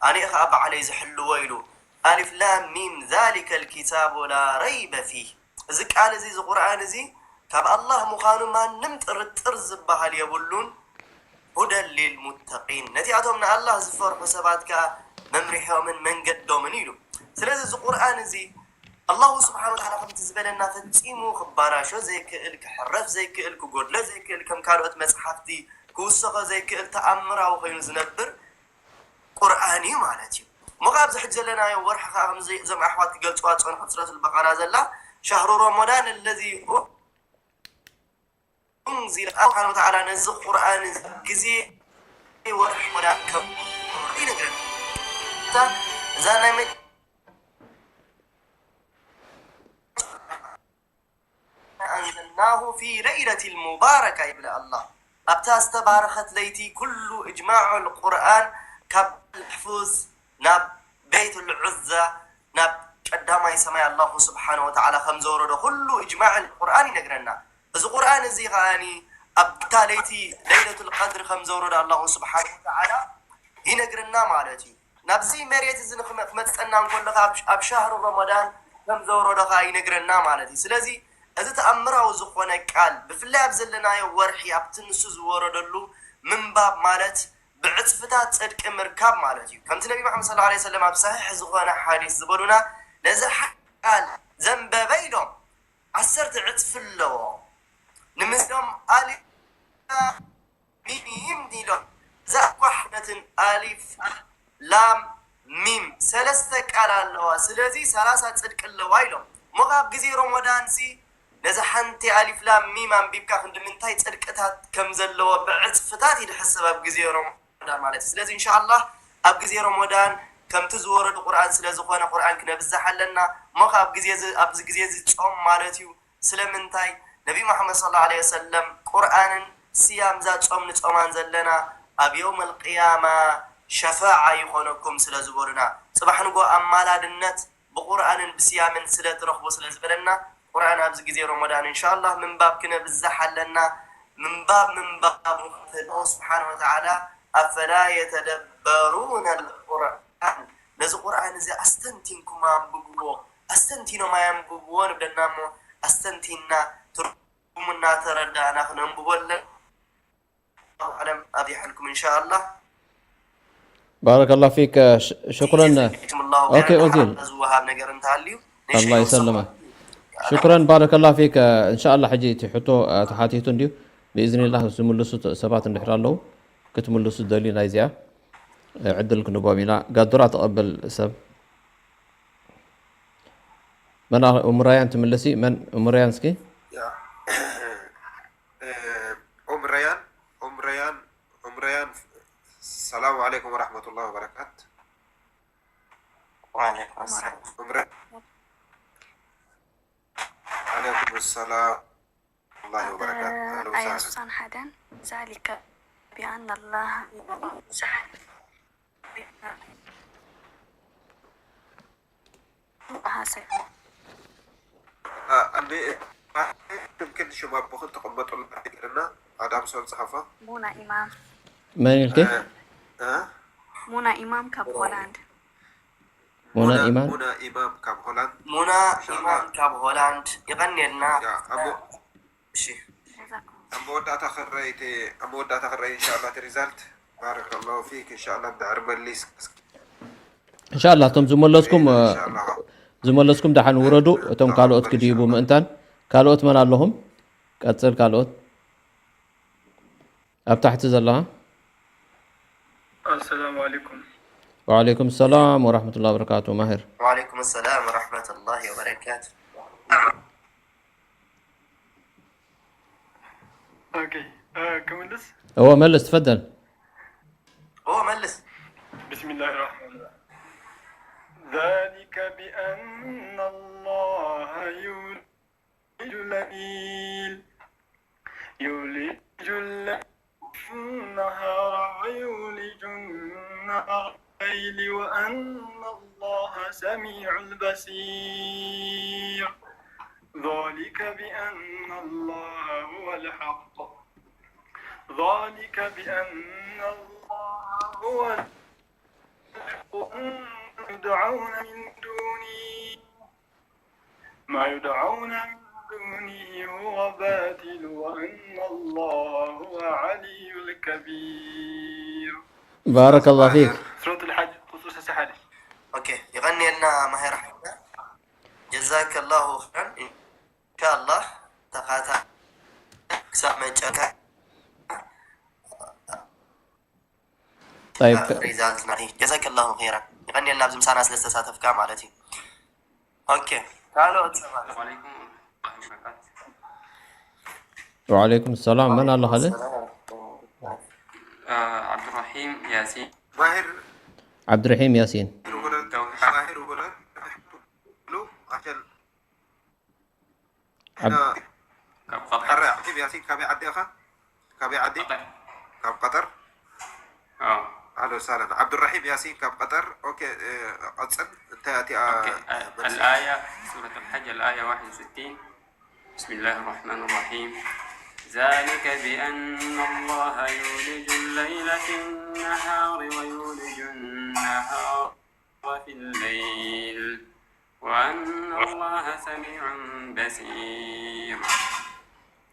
ኣነ ከዓ ባዕለይ ዝሕልዎ ኢሉ ኣሊፍ ላም ሚም ዛሊከ ልኪታቡ ላ ረይበ ፊህ እዚ ቃል እዚ እዚ ቁርኣን እዚ ካብ ኣላህ ምዃኑ ማንም ጥርጥር ዝበሃል የብሉን ሁደን ሊልሙተቂን ነቲኣቶም ንኣላህ ዝፈርሑ ሰባት ከዓ መምርሖምን መንገዶምን ኢሉ ስለዚ እዚ ቁርኣን እዚ ኣላሁ ስብሓን ወተዓላ ከምቲ ዝበለና ፈጺሙ ክባላሾ ዘይክእል ክሕረፍ ዘይክእል ክጎድሎ ዘይክእል ከም ካልኦት መፅሓፍቲ ክውሰኾ ዘይክእል ተኣምራዊ ኮይኑ ዝነብር ቁርኣን እዩ ማለት እዩ እሞ ካብዚ ሕጂ ዘለናዮ ወርሒ ከዓ ከምዚ እዞም ኣሕዋት ክገልፅዋ ዝፀንሑ ሱረት ልበቀራ ዘላ ሸህሩ ረመዳን ለዚ ኡንዚለ ስብሓን ወተዓላ ነዚ ቁርኣን እዚ ግዜ ወርሒ ረመዳን ከም ይነግረና እዛ ናይ أنزلناه في ليلة المباركة ይብል ኣላህ ኣብታ ዝተባረኸት ለይቲ ኩሉ እጅማዑ ልቁርኣን ካብ ልሕፉዝ ናብ ቤት ልዑዛ ናብ ቀዳማይ ሰማይ ኣላሁ ስብሓን ወተዓላ ከም ዘውረዶ ኩሉ እጅማዕ ልቁርኣን ይነግረና እዚ ቁርኣን እዚ ከዓኒ ኣብታ ለይቲ ለይለቱ ልቀድር ከም ዘውረዶ ኣላሁ ስብሓን ወተዓላ ይነግረና ማለት እዩ ናብዚ መሬት እዚ ክመፀና እንከሎ ኣብ ሻህሩ ረመዳን ከም ዘውረዶ ከዓ ይነግረና ማለት እዩ ስለዚ እዚ ተኣምራዊ ዝኾነ ቃል ብፍላይ ኣብ ዘለናዮ ወርሒ ኣብቲ ንሱ ዝወረደሉ ምንባብ ማለት ብዕፅፍታት ፅድቂ ምርካብ ማለት እዩ ከምቲ ነቢ መሓመድ ስለ ላ ሰለም ኣብ ሰሒሕ ዝኾነ ሓዲስ ዝበሉና ነዚ ቃል ዘንበበ ኢሎም ዓሰርተ ዕፅፊ ኣለዎ ንምስሎም ኣሊ ሚም ኢሎም እዛ ኳሕ ነትን ኣሊፍ ላም ሚም ሰለስተ ቃል ኣለዋ ስለዚ ሰላሳ ፅድቂ ኣለዋ ኢሎም እሞ ካብ ግዜ ረመዳን ሲ ነዚ ሓንቲ ኣሊፍ ላም ሚም ኣንቢብካ ክንዲ ምንታይ ፅድቅታት ከም ዘለዎ ብዕፅፍታት እዩ ዝሕሰብ ኣብ ግዜ ረመዳን ማለት እዩ ስለዚ እንሻኣላህ ኣብ ግዜ ረመዳን ከምቲ ዝወረዱ ቁርኣን ስለ ዝኾነ ቁርኣን ክነብዛሕ ኣለና እሞ ካብ ግዜ ኣብዚ ግዜ እዚ ፆም ማለት እዩ ስለምንታይ ነቢ ሙሓመድ صلى الله عليه وسلم ቁርኣንን ስያም እዛ ጾም ንጾማን ዘለና ኣብ የውም ኣልቅያማ ሸፋዓ ይኾነኩም ስለ ዝበሉና ጽባሕ ንጎ ኣማላድነት ብቁርኣንን ብስያምን ስለ ትረኽቡ ስለ ዝበለና ቁርኣን ኣብዚ ግዜ ሮሞዳን እንሻላህ ምንባብ ክነብዝሕ ኣለና ምንባብ ምንባብ ስብሓን ወተዓላ ኣፈላ የተደበሩነ ልቁርኣን ነዚ ቁርኣን እዚ ኣስተንቲንኩም ኣንብብዎ ኣስተንቲኖም ኣየንብብዎ ንብለና እሞ ኣስተንቲና ትርጉሙ እናተረዳእና ክነንብቦ ኣለና። ኣለም ኣብዚሐልኩም እንሻኣላህ። ባረከላሁ ፊክ ሽኩረን። ኦኬ ኦዚል ዝወሃብ ነገር እንተሃልዩ ኣላህ ይሰልመ። ሽኩረን ባረከላሁ ፊክ። እንሻኣላህ ሕጂ እቲ ሕቶ ተሓቲቱ እንድዩ ብኢዝኒላህ ዝምልሱ ሰባት እንድሕር ኣለዉ ክትምልሱ ደልዩ ናይዚኣ ዕድል ክንቦም ኢና። ጋዱራ ትቐብል ሰብ መን ኡም ረያን ትምልሲ? መን ኡም ረያን እስኪ? ኡም ረያን ኡም ረያን ኡም ረያን ሰላሙ ዓለይኩም ወራህመቱላሂ ወበረካት። ወዓለይኩም ሰላም። ኡም ረያን ዓለይኩም ሰላም ወራህመቱላሂ ወበረካት። ኣህለን ኣያ ወሰህለን። ሱሳን ሓደን ዛሊከ ቢኣን ኣላህ ኣንቢ ትምክን ሽም ኣቦኽን ተቐመጡላ ነይርና ኣዳም ሰው ጸሓፋ ሙና ኢማም መን ኢልኪ? እ? ሙና ኢማም ካብ ሆላንድ ሙና ኢማን ሙና ኢማም ካብ ሆላንድ ሙና ኢማም ካብ ሆላንድ ይቐንየልና ያ፣ ኣብ እሺ ጀዛኩም ኣብ መወዳእታ ክረይ እቲ ኣብ መወዳእታ ክረይ ኢንሻኣላ እቲ ሪዛልት ባረከላሁ ፊክ ኢንሻኣላ ድሕር መሊስ እንሻላ እቶም ዝመለስኩም ዝመለስኩም ደሓን ውረዱ። እቶም ካልኦት ክድይቡ ምእንታን። ካልኦት መን ኣለኹም? ቀጽል። ካልኦት ኣብ ታሕቲ ዘለኻ። السلام عليكم. وعليكم السلام ورحمة الله وبركاته. ማሂር። وعليكم السلام ورحمة الله وبركاته. ኦኬ፣ ክምልስ? እወ መልስ፣ ትፈደል። እወ መልስ። بسم الله الرحمن الرحيم. ذلك بأن الله يولج الليل يولج الليل في النهار ويولج النهار في الليل وأن الله سميع بصير. ذلك بأن الله هو الحق. ذلك بأن الله هو الحق وأن يدعون من دونه ما يدعون من دونه هو باطل وأن الله هو العلي الكبير. بارك الله فيك. سورة الحج ቁጽሪ ሰላሳ ሓደ. ኦኬ፣ ይቐንየልና ማሄር ሓፍና። ጀዛከላሁ ኸይራን። ኢንሻላህ ተኻታ ክሳብ መጨረሻ طيب ሪዛልትና ጀዛከላሁ ኸይራን። ይቐንየልና ኣብዚ ምሳና ስለ ዝተሳተፍካ ማለት እዩ። ኦኬ፣ ካልኦት ሰባት። عليكم ورحمة الله وبركاته. وعليكم السلام. መን ኣሎ ካልእ? آه، عبد الرحيم ياسين. ማሂር ዓብድርሒም ያሲን። ውረድ፣ توحة. ማሂር ውረድ። ሉ፣ ዓሸል ዓብ- ካብ ቀጠር። ሕረ ዓቂብ ያሲን ካበይ ዓዲ ኢኻ? ካበይ ዓዲ? ቀጠር። ካብ ቀጠር። አዎ። ኣህለን ወሳህለን። ዓብዱራሒም ያሲን ካብ ቀጠር። ኦኬ፣ እ፣ ቀጽል። እንታይ እቲኣ ኦኬ፣ አ- መልሲ? الآية، سورة الحج، الآية واحد وستين. بسم الله الرحمن الرحيم. ذلك بأن الله يولج الليل في النهار ويولج النهار في الليل وأن الله سميع بصير.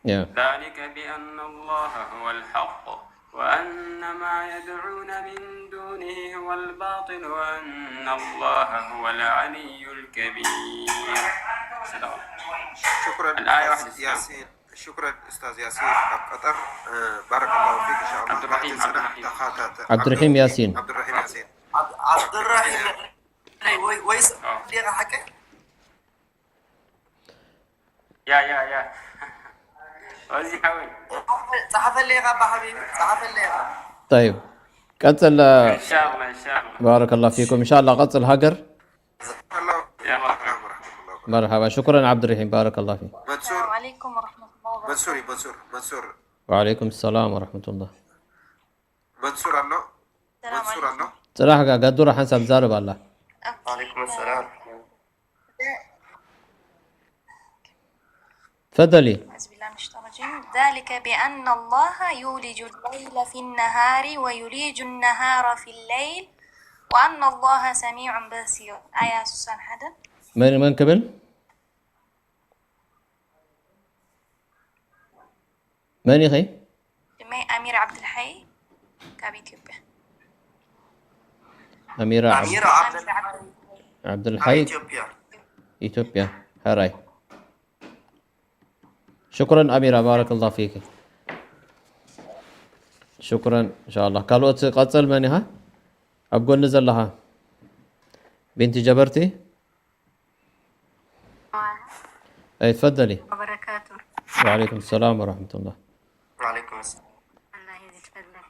ያ ذلك بأن الله هو الحق وأن ما يدعون من دونه هو الباطل وأن الله هو العلي الكبير. صدق الله. ሽኩረን الآية ኡስታዝ واحد وستين. ያሲን። ሽኩረን ኡስታዝ ያሲን ካብ ቀጠር። እ፣ ባረከላሁ ፊክ። ኢንሻአላህ ዓብዱራሒም፣ ናሕቲ ጽናሕ ዓብዱራሒም። ተኻታተ- ዓብዱራሒም ያሲን። ዓብዱራሒም ያሲን። ዓብዱራሒም ወይ- ወይስ አዎ። ዲኻ ሓቀይ? يا يا يا. أوزي حوي. ጸሓፈለይ ኢኻ ኣባ ሓቢቢ፣ ጸሓፈለይ ኢኻ። طيب ቀጽል። إن شاء الله، إن شاء الله. بارك الله فيكم. إن شاء الله ቀጽል ሃገር። يا مرحبا. مرحبا. شكرا عبد الرحيم. بارك الله فيك. መንሱር السلام عليكم ورحمة الله وبركاته. መንሱር እዩ፣ መንሱር መንሱር። وعليكم السلام ورحمة الله. መንሱር ኣሎ። السلام መንሱር ኣሎ። عليكم. ጽናሕ ጋ- ጋዱራ ሓንሳብ ትዛረብ ኣላ። وعليكم السلام. تفضلي. أعوذ بالله من الشيطان الرجيم. ذلك بأن الله يولج الليل في النهار ويولج النهار في الليل وأن الله سميع بصير. ኣያ ሱሳን ሓደ መን መን ክብል? መን ኢኺ? ሽመይ ኣሚር ዓብድልሓይ ካብ ኢትዮጵያ። ኣሚራ ዓብ- ኣሚራ ዓብደል ዓብድልሓይ ኢትዮጵያ። ኢትዮጵያ። ሕራይ። ሽኩረን ኣሚራ፣ ባረከላሁ ፊኪ። ሽኩረን። እንሻላ ካልኦት ቀጽል። መን ኢኻ ኣብ ጎኒ ዘለኻ? ቢንቲ ጀበርቲ። أي تفضلي. وبركاته. وعليكم السلام ورحمة الله. وعليكم السلام. الله يزيد فضلك.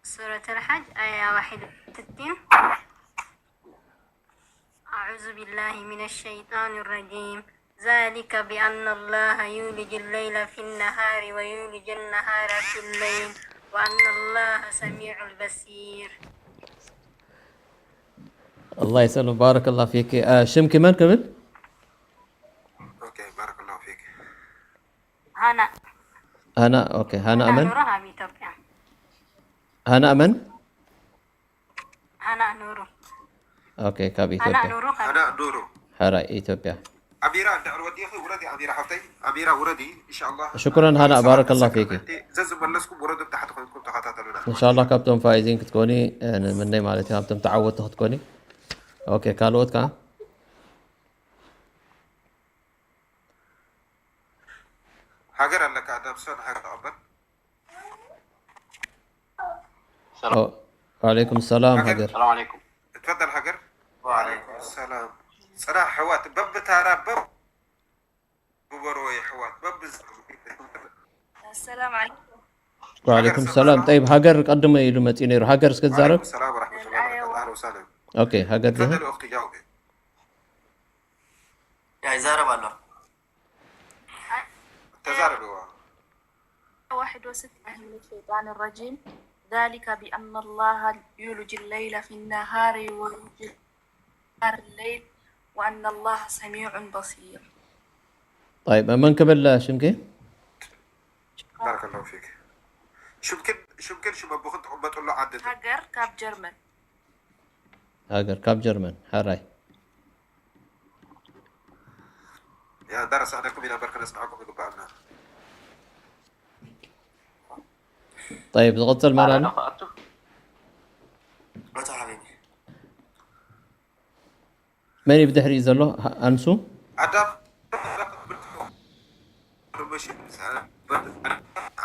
سورة الحج، آية واحد وستين. أعوذ بالله من الشيطان الرجيم. ذلك بأن الله يولج الليل في النهار ويولج النهار في الليل وأن الله سميع بصير. الله يسلمك، بارك الله فيك. آه، ሽምኪ መን ክብል? ኦኬ፣ ባረከላሁ ፊክ። هنا ሃና። ኦኬ፣ ሃና መን? نورها بإثيوبيا. ሃና መን? هنا نورو. ኦኬ፣ ካብ هنا ኢትዮጵያ። نورو. ኣዳ ዱሩ። ሕራይ፣ ኢትዮጵያ። ኣሚራ እንድሕር ወዲእኺ ውረዲ። ኣሚራ ሓፍተይ፣ ኣሚራ ውረዲ። ኢንሻኣላህ ሽኩረን ሃና፣ ሰላም ባረከላህ ተሰከመ ፊኪ። እንዲ ዘዝመለስኩም ውረዱ፣ ታሕቲ ኮይንኩም ተኸታተሉና። እንሻላ ካብቶም ፋይዚን ክትኮኒ ምነይ ማለት እዩ፣ ካብቶም ተዓወቲ ክትኮኒ። ኦኬ፣ ካልኦት ከዓ ሃገር ኣለካ ኣዳምሶን ሃገር ተቐበል። ኦ፣ ወዓለይኩም ሰላም ሃገር ሃገር። ሰላም ዓለይኩም። اتفضل ሃገር። ወዓለይኩም ሰላም። ፅናሕ ኣሕዋት በብታራ በብ ግበርዎ የሕዋት በብ السلام عليكم. ወዓለይኩም ሰላም። ጠይብ ሃገር ቀድሞ ኢሉ መፂኡ ነይሩ። ሃገር እስከ ትዛረብ። ሰላም ወረሕመቱላሂ ወበረካቱ። ኣህለን ወሰህለን። ኦኬ ሃገር ዲኺ? ተፈደሉ እኽቲ ጃውቢ። ያ ይዛረብ ኣሎ። ተዛረብዋ። واحد وستين من الشيطان الرجيم. ذلك بأن الله يولج الليل في النهار ويولج النهار الليل وأن الله سميع بصير. طيب መን ክብል ሽምኪ? ባረከላሁ ፊክ። ሽምክን ሽምክን ሽም ኣቦኽን ትቕመጥሉ ዓዲ ሃገር ካብ ጀርመን። ሃገር ካብ ጀርመን ሓራይ። ያ እንዳረሳዕናኩም ኢና እምበር ከነፅንዓኩም ይግባኣና። طيب ዝቕፅል መን ኣሎ? ክኣቱ መቶ ሓቢቢ መን እዩ ብድሕሪኡ ዘሎ? ኣንሱ። ኣዳም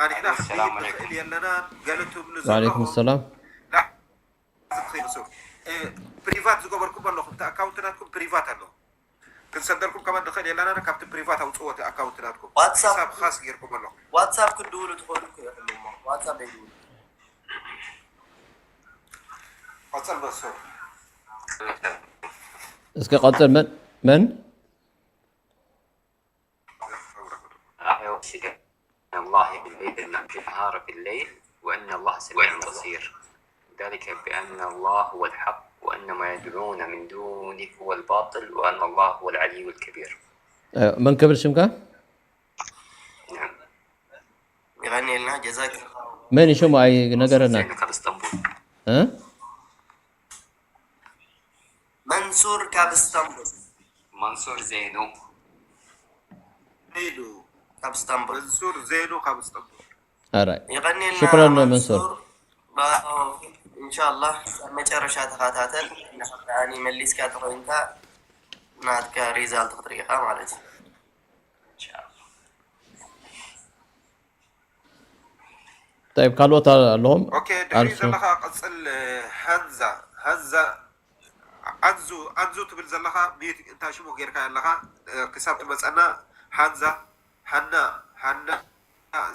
ኣኒሕና ሰላም ክድይብ ዓለይኩም። ንኽእል የለና። ገለ ትብሉ ወዓለይኩም ዘለኹም ሰላም። ፕሪቫት ዝገበርኩም ኣለኹም። እቲ ኣካውንት ናትኩም ፕሪቫት ኣሎ። ክንሰደልኩም ከማን ንኽእል የለና። ካብቲ ፕሪቫት ኣውፅዎ እቲ ኣካውንት ናትኩም። ዋትሳፕ ሂሳብ ኻስ ጌርኩም ኣለኹም። ዋትሳፕ ክትድውሉ ትኽእሉ እኮ ኢኹም እሞ ዋትሳፕ ኣይድውሉ። ቀፅል መንሱር። እስከ ቀፅል መን መን? راح يوصيك أن الله بالليل في النهار في الليل وأن الله سميع بصير. ذلك بأن الله هو الحق وأن ما يدعون من دونه هو الباطل وأن الله هو العلي الكبير. መን ክብል ሽምካ? نعم. ይቐኒልና ጀዛክ መን እዩ ሽሙ ኣይነገረና። زين ካብ እስጠንቡል። እ? መንሱር ካብ እስታንቡል። መንሱር ዜኑ። ዜኑ ካብ እስታንቡል መንሱር ዜኑ ካብ እስጠንቡል። ኣራይ ይቐኒልና ሽኩረን መንሱር። ኢንሻላህ ኣብ መጨረሻ ተኸታተል። ንሓኒ መሊስካ ተኾይንካ ናትካ ሪዛልት ክትርኢ ኢኻ ማለት እዩ። طيب ካልኦት ኣለዎም? ኦኬ ድሕሪ ኣንሱ ዘለኻ ቅፅል። ሃንዛ ሃንዛ ኣንዙ ኣንዙ ትብል ዘለኻ ሚዩት እንታይ ሽሙ ጌርካ ኣለኻ? ክሳብ ትመፀና። ሃንዛ ሃና ሃና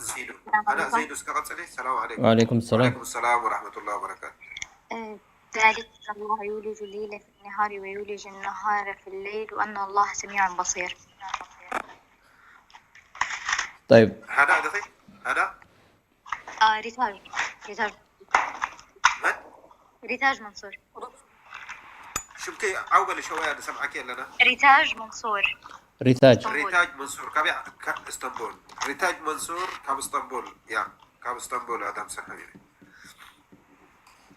ዘይኑ ሃና ዘይኑ እስከ ቀፅሊ። ሰላም ዓለይኩም። وعليكم السلام. ወዓለይኩም ሰላም ወራሕመቱላ ወበረካቱ። ذلك أن الله يولج الليل في النهار ويولج النهار في الليل وأن الله سميع بصير. طيب ሃዳ ድኺ ሃዳ آه ريتاج ريتاج መን ريتاج منصور. ሽምከይ ዓው በሊ ሸወያ ንሰምዓኪ ኣለና። ريتاج منصور. ሪታጅ እስታንቡል። ሪታጅ መንሱር ካበይ? ካብ እስታንቡል። ሪታጅ መንሱር ካብ እስታንቡል። ያ ካብ እስታንቡል ኣዳም ሰር ሓቢቢ።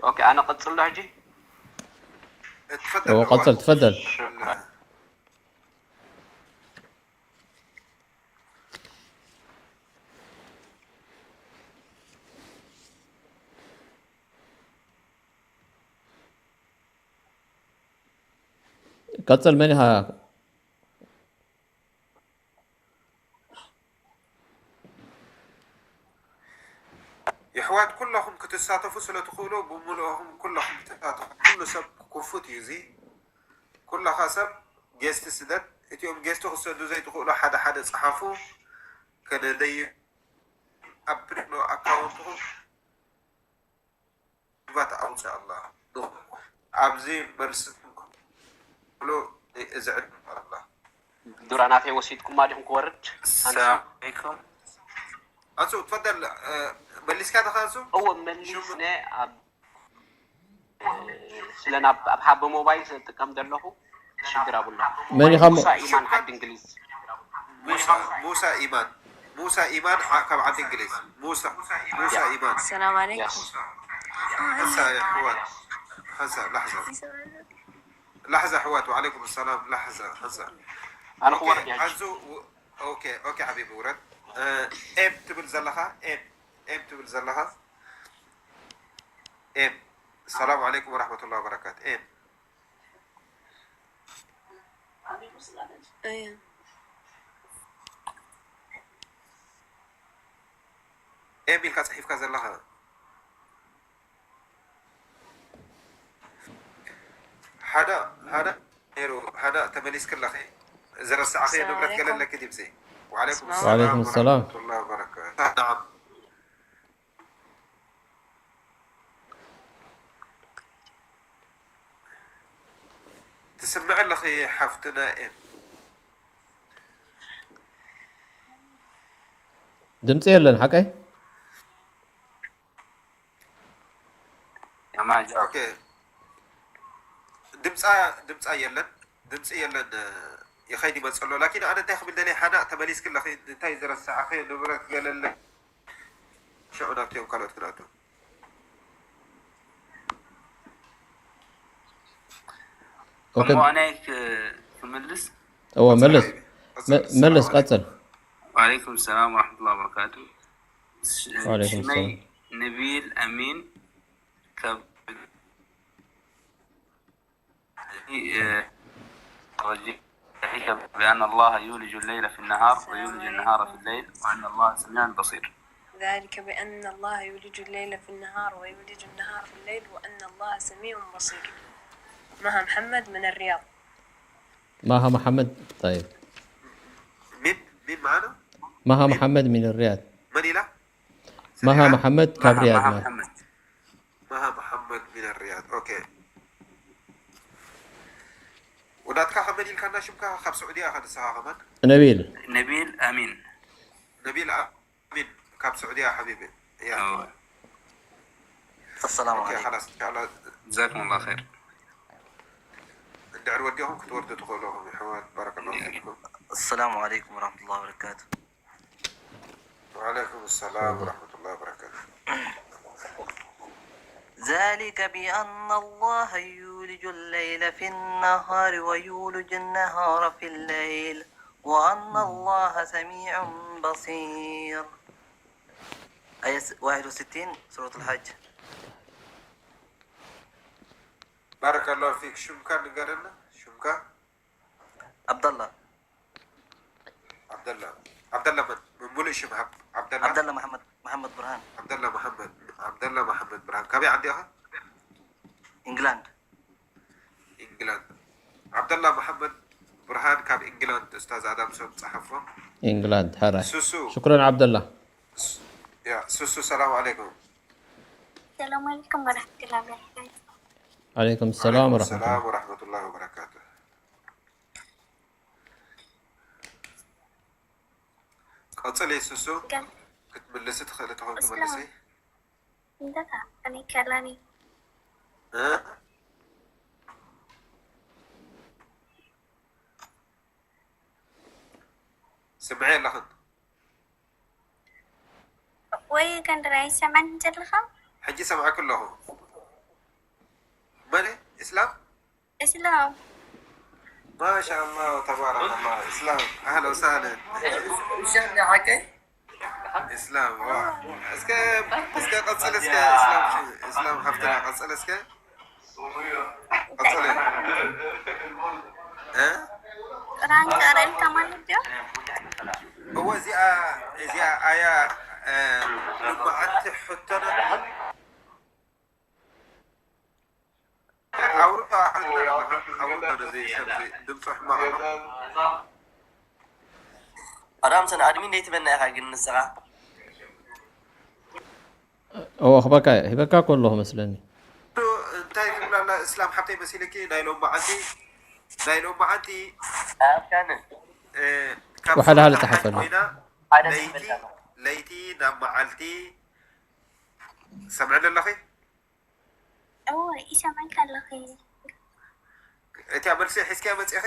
ኦኬ ኣነ ቀፅሎ ሕጂ። اتفضل እዎ ቀፅል ትፈደል። ቀፅል መን ኢኻ? የሕዋት ኩለኹም ክትሳተፉ ስለ ትኽእሉ ብምልእኹም ኩለኹም ተሳተፉ። ኩሉ ሰብ ክፉት እዩ እዚ። ኩለኻ ሰብ ጌስት ስደድ። እቲኦም ጌስት ክሰዱ ዘይትኽእሉ ሓደ ሓደ ጸሓፉ። ከነደይ ኣብ ፕሪኖ ኣካውንትኹም ባት ኣውፅእ ኣላ። ኣብዚ መልስኩም ክብሉ እዚ ዕድል ኣላ። ዱራ ናተይ ወሲድኩማ ዲኹም ክወርድ? ሰላም ዓለይኩም። ኣንሱ ትፈደል መሊስካ ተኻንሱ እዎ መሊስነ ኣብ ስለ ናብ ኣብ ሓቦ ሞባይል ስለ ዝጥቀም ዘለኹ ሽግር ኣብሉ። መን ኢኻ እሞ? ሙሳ ኢማን ዓዲ እንግሊዝ። ሙሳ ሙሳ ኢማን ሙሳ ኢማን ዓ- ካብ ዓዲ እንግሊዝ ሙሳ ሙሳ ኢማን السلام عليكم. ያስ هسه يا اخوان هسه لحظة لحظة اخوات وعليكم السلام لحظة هسه ኣነ ክወርድ እየ ሕጂ። ኣዙ ኦኬ ኦኬ ሓቢቢ ውረድ። ኤም ትብል ዘለኻ ኤም ኤም ትብል ዘለኻ ኤም። ሰላም ዓለይኩም ወራህመቱላሂ ወበረካቱ። ኤም ኤም ኢልካ ጽሒፍካ ዘለኻ ሓደ ሓደ ነይሩ። ሓደ ተመሊስክለኺ ዝረሳዕኺ ንብረት ገለ ኣለኪ ድምፂ። ወዓለይኩም ሰላም ወበረካቱ። ትስምዒ ኣለኺ ሓፍትና ኤም። ድምፂ የለን ሓቀይ። ድምፃ ድምፃ የለን ድምፂ የለን። ይኸይድ ይመፅእ ኣሎ። ላኪን ኣነ እንታይ ክብል ደልየ ሓና ተመሊስክለኺ እንታይ ዝረሳዕኺ ንብረት ገለለ ሽዑ ናብቲኦም ካልኦት ክንኣቱ። ኦኬ እሞ ኣነ ክ- ክምልስ እዎ መልስ ቀፅል፣ መልስ ሰላም ቀፅል። وعليكم السلام ورحمة الله وبركاته ش- وعليكم ሽመይ السلام. نبيل أمين كب رجيم ذلك بأن الله يولج الليل في النهار ويولج النهار في الليل وأن الله سميع بصير. ذلك بأن الله يولج الليل في النهار ويولج النهار في الليل وأن الله سميع بصير. مها محمد من الرياض. مها محمد. طيب. مين مين معانا؟ مها محمد من الرياض. من إله؟ مها محمد ካብ ሪያድ مها ነው። محمد. مها محمد من الرياض. أوكي. وناتكا خمن إلكنا شمكا خب سعودية أخذ الساعة كمان. ነቢል نبيل أمين. نبيل أمين كاب سعودية حبيبي. يا. أوه. السلام أوكي عليكم. خلاص إن شاء الله. جزاكم الله خير. ندعي وديهم كنت وردة تقولهم يا حواد، بارك الله فيكم. السلام عليكم ورحمة الله وبركاته. وعليكم السلام ورحمة الله وبركاته. ذلك بأن الله يولج الليل في النهار ويولج النهار في الليل وأن الله سميع بصير. آية واحد وستين، سورة الحج. بارك الله فيك. شو مكان نقرنا؟ شو مكان؟ عبد الله. عبد الله. عبد الله من؟ من ملء شبهك. عبد الله. عبد الله محمد محمد برهان. عبد الله محمد. عبد الله محمد برهان. كابي عندي أخا؟ إنجلاند. إنجلاند. عبد الله محمد برهان كاب إنجلاند. أستاذ آدم سوم صحفه. إنجلاند حرة. سوسو. شكرا عبد الله. يا سوسو، السلام عليكم. السلام عليكم ورحمة الله وبركاته. عليكم السلام ورحمة السلام الله. ورحمة الله وبركاته. قصلي سوسو. قال كتملسي تخلي تخلي أسلم. تملسي. عندها أنا كلامي. ها؟ سمعي لخن. وي كان رئيس من جلخم. حجي سمعك كلهم. مالي؟ إسلام؟ إسلام. ما شاء الله تبارك الله. إسلام، أهلا وسهلا. شنو حكي؟ إسلام، واو. اسكي اسكي قصل اسكي إسلام، شو إسلام حفتنا قصل اسكي. قصل. ها؟ قرآن قرأ كمان يبدو. هو زي زي آية، آه، لما أنت حتنا. أوروبا عندنا، أوروبا زي سبزي دم صح ما. ኣዳምሰን ኣድሚን ደይትበና ኢኻ ግን ንስኻ እዎ ክበካ ሂበካ ከለኹ መስለኒ። እንታይ ትብላ ኣላ እስላም ሓብተይ መሲልኪ? ናይ ሎም መዓልቲ ናይ ሎም መዓልቲ ኣፍካነ እ፣ ካብ ወሓለ ሃለ ሱር ጸሓፈሉ። ሓጅ ኮይና ሓደ ለይቲ ትፈልጣ ለይቲ ናብ መዓልቲ ሰምዕኒ ኣለኺ? أوه إيش من كان لخي؟ እቲያ መልሲ ሒዝኪያ መፂኺ?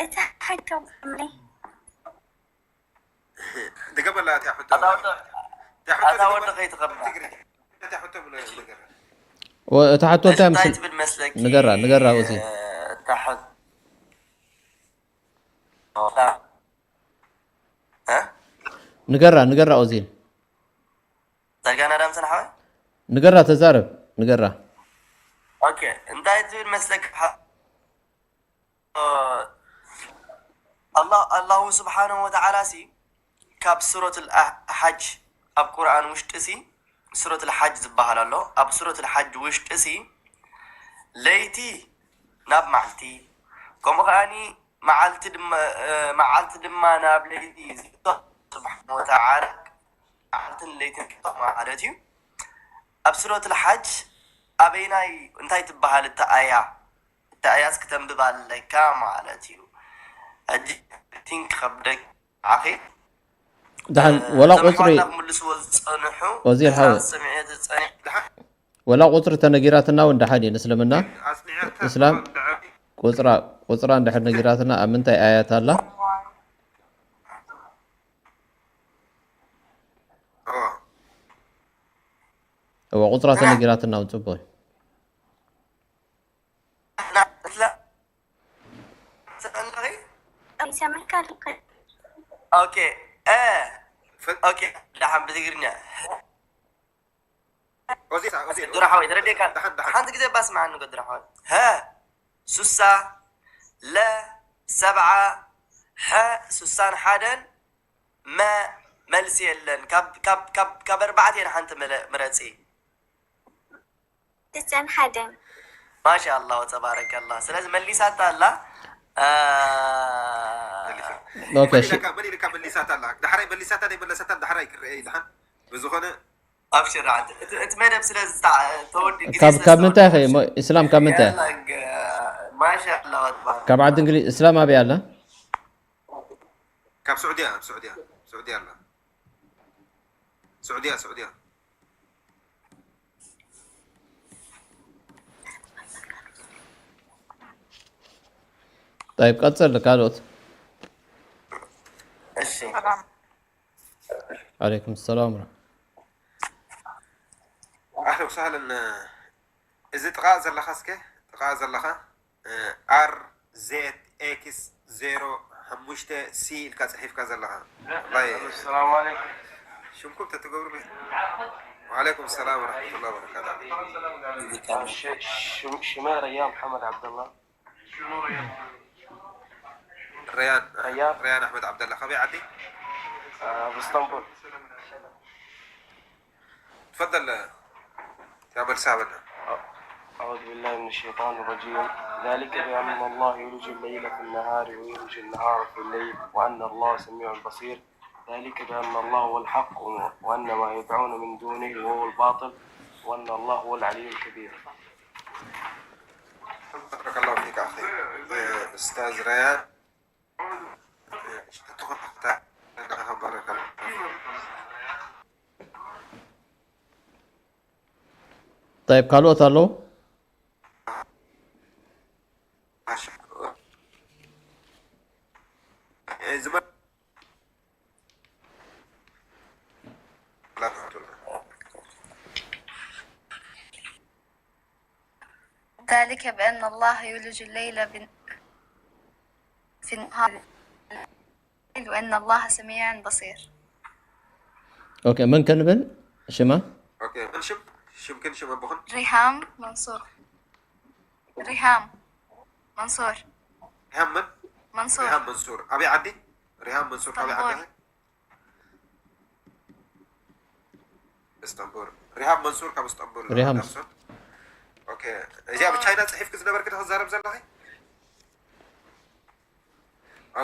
إتحكم مني. ድገመላ እቲያ ሕቶ። ኣታ ወዲ እቲያ ሕቶ ኣታ ወዲ ድገመላ። ከይትኸብራ ትግሪ። እቲያ ሕቶ ብለ ነገር። ወ- እታ ሕቶ እንታይ እንታይ ምስል ትብል መስለኪ? ንገራ፣ ንገራ ውፂ። እታ ሕቶ ንገራ ንገራ ኦዚል። ጸጋና ዳምሰን ሓወይ? ንገራ ተዛረብ ንገራ። ኦኬ፣ እንታይ ትብል መስለካ? ኣላህ ኣላሁ ስብሓነሁ ወተዓላ ሲ ካብ ሱረቱል ኣሕ- ሓጅ ኣብ ቁርኣን ውሽጢ ሲ ሱረቱል ሓጅ ዝበሃል ኣሎ። ኣብ ሱረቱል ሓጅ ውሽጢ ሲ ለይቲ ናብ መዓልቲ ከምኡ ከኣኒ መዓልቲ ድማ እ፣ መዓልቲ ድማ ናብ ለይቲ ዝብሎ ስብሓነ ወተዓላ መዓልትን ለይትን ክልተ ማለት እዩ። ኣብ ሱረቱል ሓጅ ኣበይናይ እንታይ ትበሃል እታ ኣያ? እታ ኣያስ ክተንብብ ኣለካ ማለት እዩ። ሕጂ ቲንክ ከብደክ ዓኺ ደሓን ወላ ቁፅሪ ክምልስዎ ዝፀንሑ ወዚር ሓወ ሰሚዐ ዝፀንሕ ወላ ቁፅሪ ተነጊራትና እውን ደሓን እዩ። ንእስልምና እስላም ቁፅራ ቁፅራ እንድሕር ነጊራትና ኣብ ምንታይ ኣያት ኣላ? እዋ ቁፅራ ተነጊራትና እውን ፅቡቅ እዩ። ኦኬ ኦኬ ደሓን ብትግርኛ ዱራ ሓወይ ተረዲእካ ሓንቲ ግዜ ባስምዓኒ ጎ ዱራ ሓወይ ሀ ሱሳ ለ ሰብዓ ሐ ሱሳን ሓደን መ መልሲ የለን ካብ ካብ ካብ ካብ ኣርባዕተ የን ሓንቲ ምረፂ ሱሳን ሓደን ማሻ ኣላህ ወተባረከ ኣላህ ስለዚ መሊሳታ ኣላ ኦኬ እሺ መሊሳታ ኣላ ዳሕራይ መሊሳታ ናይ መለሰታ ዳሕራይ ክረአ ይድሓን ብዝኾነ ኣብሽር እቲ መደብ ስለ ተወዲ ካብ ምንታይ ኢስላም ካብ ምንታይ ማሻላ ካብ ዓዲ እንግሊዝ እስላም ኣበይ ኣላ ካብ ስዑድያ ስዑድያ ስዑድያ ኣላ ስዑድያ ስዑድያ طيب ቀፅል ካልኦት እሺ عليكم السلام ورحمة أهلا وسهلا እዚ ጥቓ ዘለኻ እስከ ጥቓ ዘለኻ ኣር ዜድ ኤክስ ዜሮ ሓሙሽተ ሲ ኢልካ ፅሒፍካ ዘለኻ السلام عليكم ሽምኩም ተትገብሩ وعليكم السلام ورحمة الله وبركاته ሽመ ረያ መሓመድ ዓብደላ ريان ريان أحمد عبد الله خبي عدي باسطنبول تفضل يا بلسابنا أعوذ بالله من الشيطان الرجيم ذلك بأن الله يولج الليل في النهار ويولج النهار في الليل وأن الله سميع بصير ذلك بأن الله هو الحق وأن ما يدعون من دونه هو الباطل وأن الله هو العلي الكبير بارك الله فيك أخي أستاذ ريان بارك الله طيب ካልኦት ኣለዉ ذلك بأن الله يولج الليل بن... في النهار وأن الله سميع بصير ኦኬ መን ከንብል ሽማ ኦኬ መን ሽም ሽምክን ሽም ኣቦኹን ريهام منصور ريهام منصور ሪሃም መን منصور ሪሃም መንሱር ኣበይ ዓዲ ሪሃም መንሱር ካበይ ዓዲ እስታንቡል ሪሃብ መንሱር ካብ እስታንቡል ሪሃብ ዳርሶ ኦኬ እዚኣ ብቻይና ፅሒፍክ ዝነበርክ ዶ ክዛረብ ዘለኺ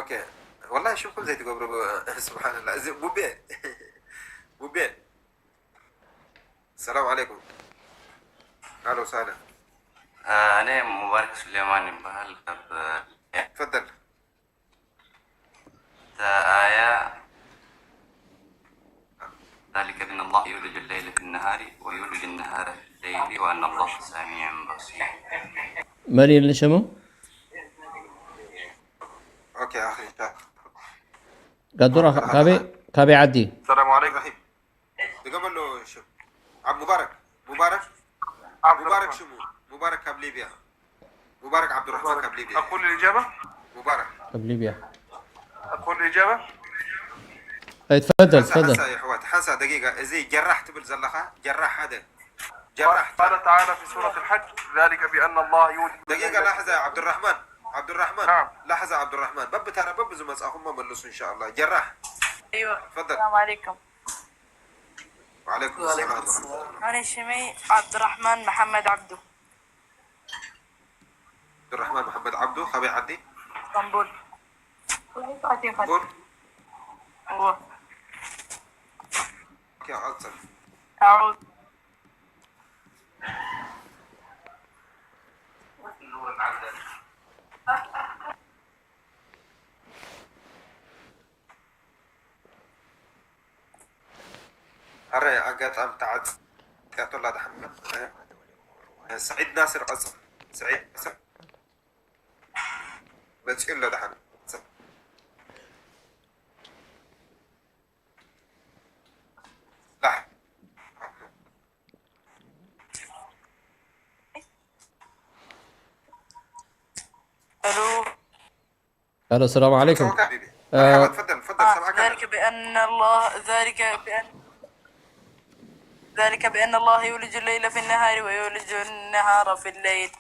ኦኬ ወላሂ ሽምኩም ዘይትገብሩ ስብሓንላ እዚ ሙቤ ሙቤ ሰላም ዓለይኩም ኣሎ ሳለ እኔ ሙባረክ ሱሌማን ይባሃል ካብ ትፈደል الآية ذلك بأن الله يولج الليل في النهار ويولج النهار في الليل وأن الله سميع بصير መን ኢልኒ ሽሙ ኦኬ ኣኺ ጋዱራ ካበይ ካበይ ዓዲ ሰላም ዓለይኩም ራሒም ድገመሉ ሽም ኣብ ሙባረክ ሙባረክ ሙባረክ ሽሙ ሙባረክ ካብ ሊብያ ሙባረክ ዓብዱራሕማን ካብ ሊብያ أقول الإجابة ሙባረክ ካብ ሊብያ أقول الإجابة اتفضل، اتفضل. حسا يا حوات، حسا دقيقة، زي جراح تبل زلخة، جراح هذا. جراح. قال تعالى في سورة الحج: ذلك بأن الله يولج دقيقة، لحظة يا عبد الرحمن. عبد الرحمن. نعم. لحظة عبد الرحمن. بب ترى بب زمس أخو ما ملسوا إن شاء الله. جراح. أيوة. تفضل. السلام عليكم. وعليكم السلام ورحمة الله. أنا شمي عبد الرحمن محمد عبدو. عبد الرحمن محمد عبدو، خبي عدي. اسطنبول. اسطنبول. هو. يا ألطف. أعود. ኣረ ኣጋጣሚ ተዓጽያቶ ኣላ ደሓን። ስዒድ ናስር ቀጽል። ስዒድ ናስር መጽኡ ኣሎ ደሓን። ላሕ። الو. الو، السلام عليكم. مرحبا حبيبي. آه. مرحبا، تفضل، تفضل، آه، سامعك أنا. ذلك بأن الله، ذلك بأن، ذلك بأن الله يولج الليل في النهار ويولج النهار في الليل.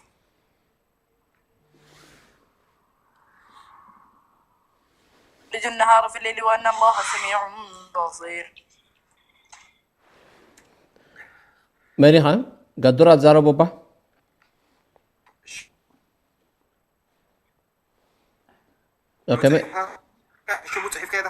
يولج النهار في الليل وأن الله سميع بصير. መን ኢኻ? ጋዱራ ትዛረቡ እባ? ኦኬ፣ መ-፣ ሽሙ ጽሒፍካ ኢኻ?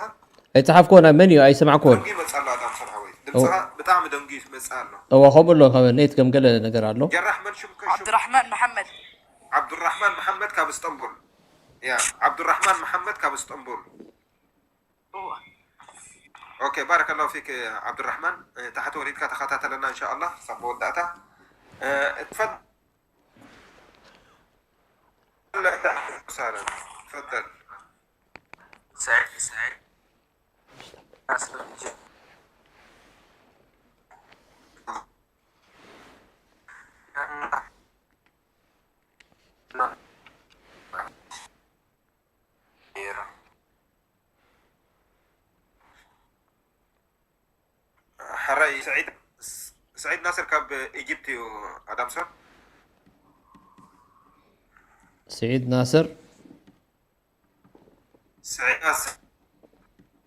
ኣይጸሓፍኩዎን። መን እዩ? ኣይሰማዕኩዎን። ደንጉ ይመጽእ ኣሎ፣ ኣዳም ሰብሓወይ። ድምጽኻ ብጣዕሚ ደንጉ ይመጽእ ኣሎ። እዋ፣ ከምኡ ኣሎ፣ ካብ ኔት ከም ገለ ነገር ኣሎ። ጀራሕ መን ሽምከ? ሽም-፣ ዓብዱራሕማን መሓመድ። ዓብዱራሕማን መሓመድ ካብ እስጠንቡል። ያ፣ ዓብዱራሕማን መሓመድ ካብ እስጠንቡል። እዋ። ኦኬ፣ ባረከላሁ ፊክ ዓብዱራሕማን። ታሕቲ ወሪድካ ተኸታተለና እንሻኣላህ፣ ሳብ መወዳእታ። እ፣ እትፈል-፣ سهلا. تفضل. سعيد، سعيد. ሕራይ ስዒድ፣ ስዒድ ናስር ካብ ኢጅፕት እዩ ኣዳምሶን። ስዒድ ናስር። ስዒድ ናስር።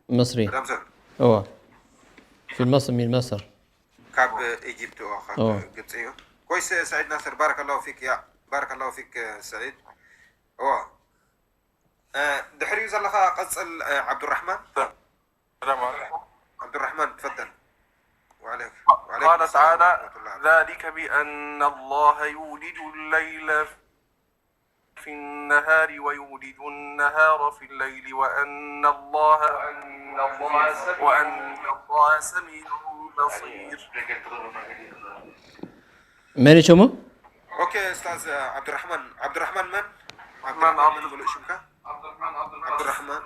مصري. ኣዳምሶን። እዋ። في مصر، من مصر. ካብ ኢጅፕት፣ እዋ፣ ካብ እዋ። ግብፂ እዩ። ኮይስ ስዒድ ናስር፣ ባረከላሁ ፊክ፣ ያ፣ ባረከላሁ ፊክ ስዒድ። እዋ። እ፣ ድሕሪኡ ዘለኻ ቀጽል፣ እ፣ ዓብዱራሕማን። السلام عليكم. عبد الرحمن، تفضل. وعليك، وعليكم قال السلام تعالى: ورحمة الله. ذلك بأن الله يولج الليل في النهار ويولج النهار في الليل وأن الله، وأن الله سميع بصير. መን እዩ ሽሙ? ኦኬ፣ ኡስታዝ ዓብዱራሕማን። ዓብዱራሕማን መን? ዓብዱራሕማን መን ሙሉእ ሽምካ? ዓብዱራሕማን። ዓብዱራሕማን።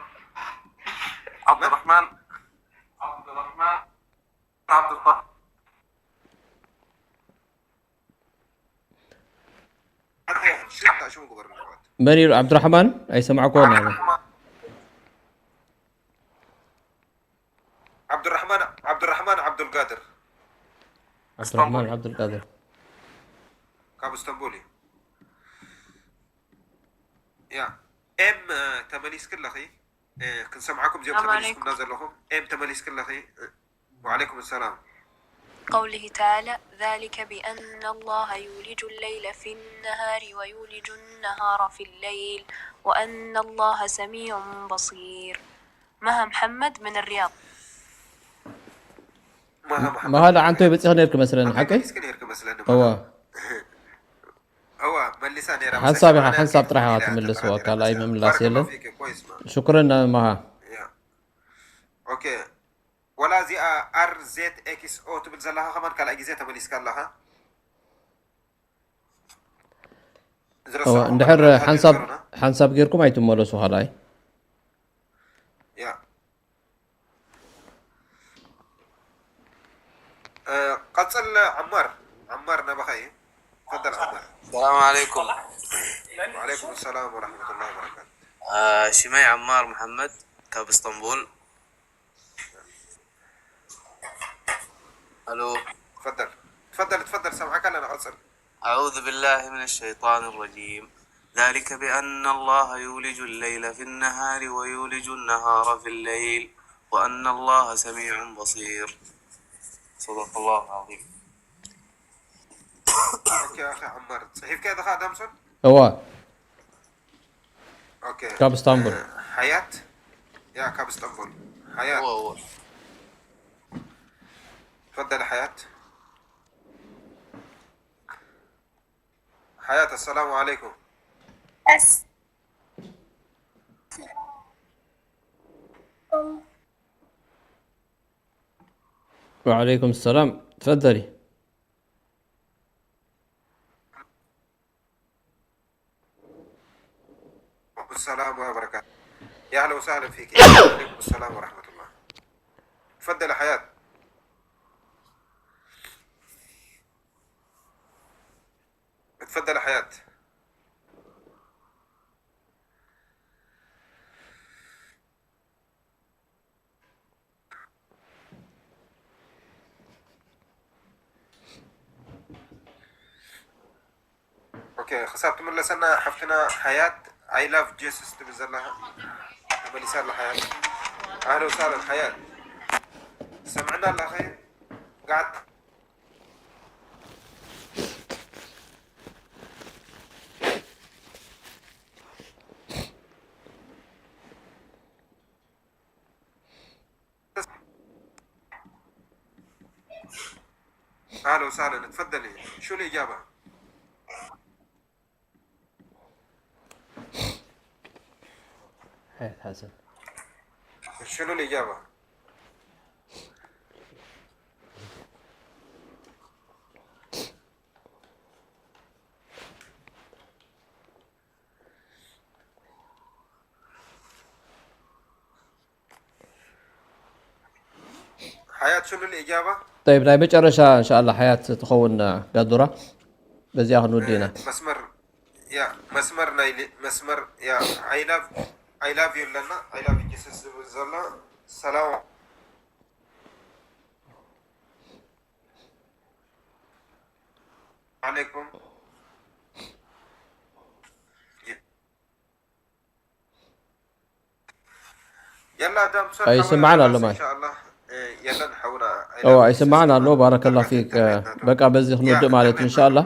ዓብዱራሕማን። ዓብዱራሕማን። መን እዩ? ዓብዱራሕማን? ኣይሰማዕኩዎን ኣነ። ዓብዱራሕማን፣ ዓብዱራሕማን ዓብዱልቃድር። ዓብዱራሕማን ዓብዱልቃድር። ካብ እስተንቡል እዩ። ያ፣ ኤም፣ እ፣ ተመሊስኪ ኣለኺ። እ፣ ክንሰምዓኩም እዚኦም السلام ተመሊስኩምና عليكم. ዘለኹም። ኤም ተመሊስኪ ኣለኺ። እ፣ وعليكم السلام. قوله تعالى: ذلك بأن الله يولج الليل في النهار ويولج النهار في الليل وأن الله سميع بصير. مها محمد من الرياض. መሃ መሓመድ። መሃ ለዓንቶይ በጺኺ ነይርኪ መስለኒ፣ ሓቀይ? መሊስኪ ነይርኪ መስለኒ፣ እዋ። መሃ። እዋ፣ መሊሳ ነይራ ሓንሳብ ኢኻ፣ መሰለኒ። ሓንሳብ ጥራሕ ኢኻ ኢላ ትምልስ፣ ተጠራጢራ ካልኣይ መሰለኒ። ምምላስ ባረከላሁ የለን። ፊክ፣ ኮይስ፣ ማ። ሽኩረን መሃ። ያ። ኦኬ። ወላ እዚኣ ኣር ዜድ ኤክስ ኦ ትብል ዘለኻ ከማን ካልኣይ ግዜ ተመሊስካ ኣለኻ። ዝረሳዕኹም እዋ፣ እንድሕር ካልኣት ሓንሳብ፣ ሃገርና። ሓንሳብ ጌርኩም ኣይትመለሱ ካልኣይ። ያ። እ፣ ቀጽል ዓማር። ዓማር ናባኻ እዩ። ተፈደል ዓማር። السلام عليكم. وعليكم السلام ورحمة الله وبركاته. آه، ሽመይ ዓማር መሓመድ ካብ እስጠንቡል። الو. تفضل، تفضل، تفضل، سامعك، انا اقصر. اعوذ بالله من الشيطان الرجيم. ذلك بان الله يولج الليل في النهار ويولج النهار في الليل وان الله سميع بصير. صدق الله العظيم. اوكي اخي عمار، صحيح كذا اخي ادمسون. እዋ اوكي. ካብ እስታንቡል حياة. يا كاب اسطنبول. حياة. هو هو. تفضل حياة. حياة، السلام عليكم. بس وعليكم السلام، تفضلي. السلام وبركاته. يا اهلا وسهلا فيك. وعليكم السلام ورحمة الله. تفضل حياة. تفضل حياة. اوكي، ክሳብ ትምለሰና ሓፍትና ሓያት። I love Jesus ትብል ዘላ ተመሊሳ ኣላ ሓያት። ኣህለ ወሳለን ሓያት። ሰምዕና ኣላ ኸ ጋት اهلا وسهلا، تفضلي. شو الاجابه؟ حياة حسن. شنو الاجابه؟ حياة شنو الاجابه؟ طيب، ናይ መጨረሻ እንሻላ ሓያት ትኸውን ጋዱራ፣ በዚኣ ክንውድእ ኢና። መስመር ያ መስመር ናይ ሊ- መስመር ያ I love I love you ኣለና። I love you Jesus ዝብል ዘሎ ሰላም عليكم. يلا دام صار ኣይስማዕን ኣሎ ማይ። إن شاء الله. يلا نحاول. እዎ ኣይስማዕን ኣሎ። ባረከላ ፊክ። በቃ በዚ ክንውድእ ማለት እዩ እንሻላ።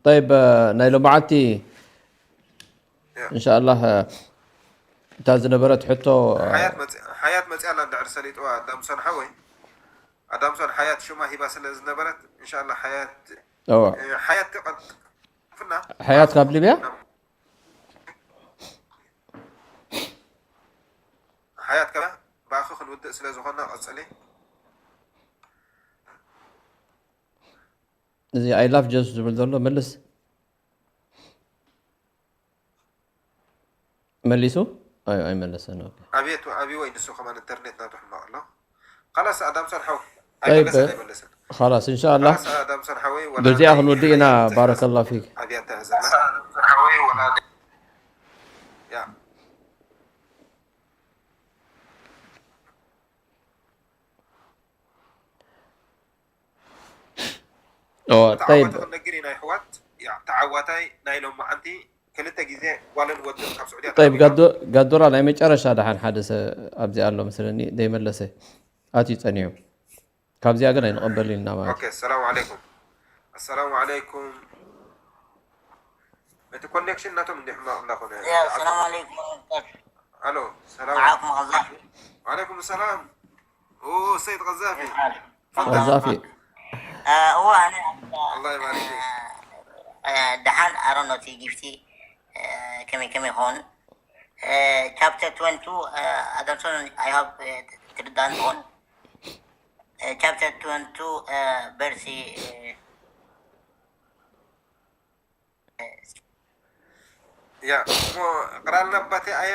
طيب፣ ናይ ሎማዓቲ እንሻላ እታ ዝነበረት ሕቶ ሓያት መጽ- ሓያት መጽያ ኣላ እንድሕር ሰሊጥዋ ኣዳምሶን ሓወይ ኣዳምሶን ሓያት ሽማ ሂባ ስለ ዝነበረት እንሻላ ሓያት እዎ ሓያት ትቐጥፍና ሓያት ካብ ሊብያ ሓያት ከ ብኣኺ ክንውድእ ስለ ዝኾና ቀጽሊ። እዚ I love Jesus ዝብል ዘሎ መልስ መሊሱ ኣይ ኣይመለሰን። ኦኬ ኣብየት ኣብይ ወይ ንሱ ከማን ኢንተርኔት ናቱ ሕማቕ ኣሎ። ካላስ ኣዳምሶን ሓው طيب، ኣይመለሰን ኣይመለሰን። خلاص إن شاء الله ካላስ ኣዳምሶን ሓወይ ወላ በዚኣ ናይ- ክንውድእ ኢና። ናይ- ባረከላ ፊክ። ኣብያተ ዘላ ያ ኦ طيب ተዓወተ ክንነግር ኢና ኣሕዋት። ያ ተዓዋታይ ናይ ሎማዓንቲ ክልተ ግዜ ጓልን ወድን ካብ ስዑድያ طيب ጋዶ ጋዶራ ናይ መጨረሻ ደሓን ሓደ ሰብ ኣብዚ ኣሎ መስለኒ ዘይመለሰ ኣትዩ ጸኒሑ። ካብዚኣ ግን ኣይንቐበል ኢልና ማለት እዩ። ኦኬ ሰላም ዓለይኩም። ኣሰላሙ ዓለይኩም። እቲ ኮኔክሽን ናቶም እንዲ ሕማቕ እንዳኾነ يا السلام عليكم ورحمة الله. ኣሎ ሰላም معاكم غزافي. ዓለይኩም ሰላም። ኦ ሰይድ ቀዛፊ كيف حالك؟ تفضل. ቀዛፊ آه، هو أنا الله يبارك فيك. آه، دحان أرونو تي جفتي كمي كمي هون. Chapter twenty-two, Adamson, I hope تردان هون. Chapter twenty-two, verse ያ እሞ ቅራልና ኣባቴ ኣያ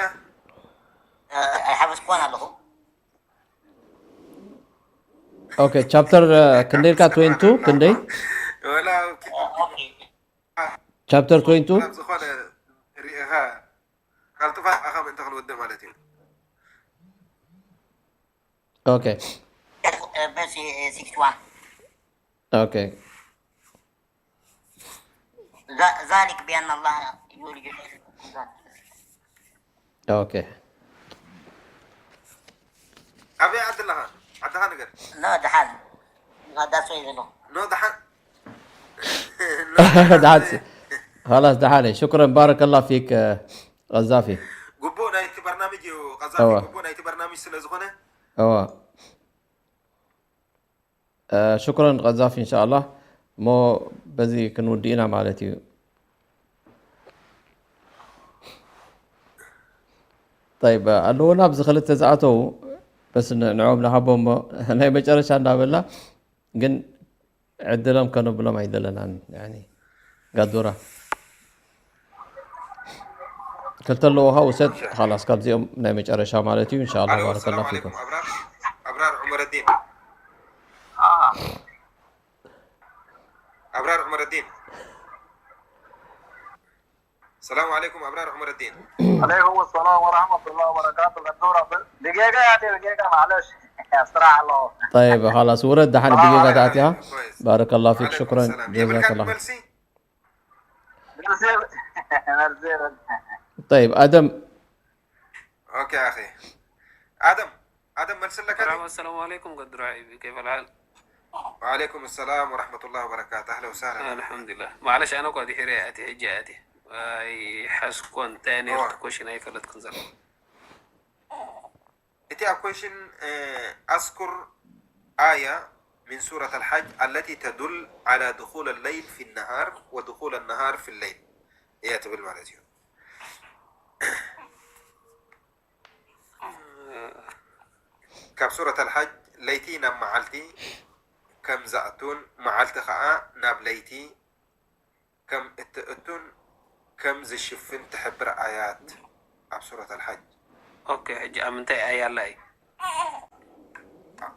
ኣይሓፈስኩዋን ኣለኹ። ኦኬ ቻፕተር ክንደይ ኢልካ? ትዌንቲ ቱ ክንደይ? ወላ ቻፕተር ትዌንቲ ቱ ናብ ዝኾነ ርኢኻ ካልጥፋ ኣኻ ምእንቲ ክንውድእ ማለት እዩ። ኦኬ Verse sixty-one. ኦኬ ذ- ذلك بأن الله يولج الليل ኦኬ ኣበይ ዓዲ ኣለኻ? ዓድኻ ንገር። ኖ ደሓን ጋዳሶ እዩ ዘሎ ኖ ደሓን دحان خلاص دحان شكرا بارك الله فيك آه، قذافي ግቡእ ናይቲ በርናምጅ እዩ ቀዛፊ እወ። ግቡእ ናይቲ በርናምጅ ስለ ዝኾነ እዋ ሽኩረን ቀዛፊ እንሻኣላ እሞ በዚ ክንውድእ ኢና ማለት እዩ። ጠይብ ኣለውና ኣብዚ ክልተ ዝኣተው በስ ንዕኦም ንሃቦ እሞ ናይ መጨረሻ እንዳበልና ግን ዕድሎም ከነብሎም ኣይደለናን ያኒ ጋዶራ ክልተ ኣለዎ ካ ውሰድ ላስ ካብዚኦም ናይ መጨረሻ ማለት እዩ እንሻላ الو ባረከላ السلام ፊኩም عليكم ابرار ابرار عمر الدين ابرار عمر الدين السلام عليكم ابرار عمر الدين عليكم السلام ورحمة الله وبركاته. قدورة دقيقة يا أخي، دقيقة معلش. استراحة الله. طيب خلاص ورد دحان دقيقة تأتيها كويس بارك الله فيك عليكم شكرا السلام جزاك يملكك الله ملسي مرسي مرسي طيب آدم اوكي اخي ادم ادم ملس لك مرحبا هذه السلام عليكم قدر حبيبي كيف الحال؟ وعليكم السلام ورحمة الله وبركاته اهلا وسهلا الحمد لله معلش أنا قاعد يحيري أتي هجي أتي أي حسكون تاني أوه. تكوشن أي كلت كنزل اتي اكويشن اذكر آية من سورة الحج التي تدل على دخول الليل في النهار ودخول النهار في الليل هي تبل مالتيو ካብ ሱረት ኣልሓጅ ለይቲ ናብ መዓልቲ ከም ዝኣቱን መዓልቲ ኸዓ ናብ ለይቲ ከም እትእቱን ከም ዝሽፍን ትሕብር ኣያት ኣብ ሱረት ኣልሓጅ أوكي حجي أمنتي أي الله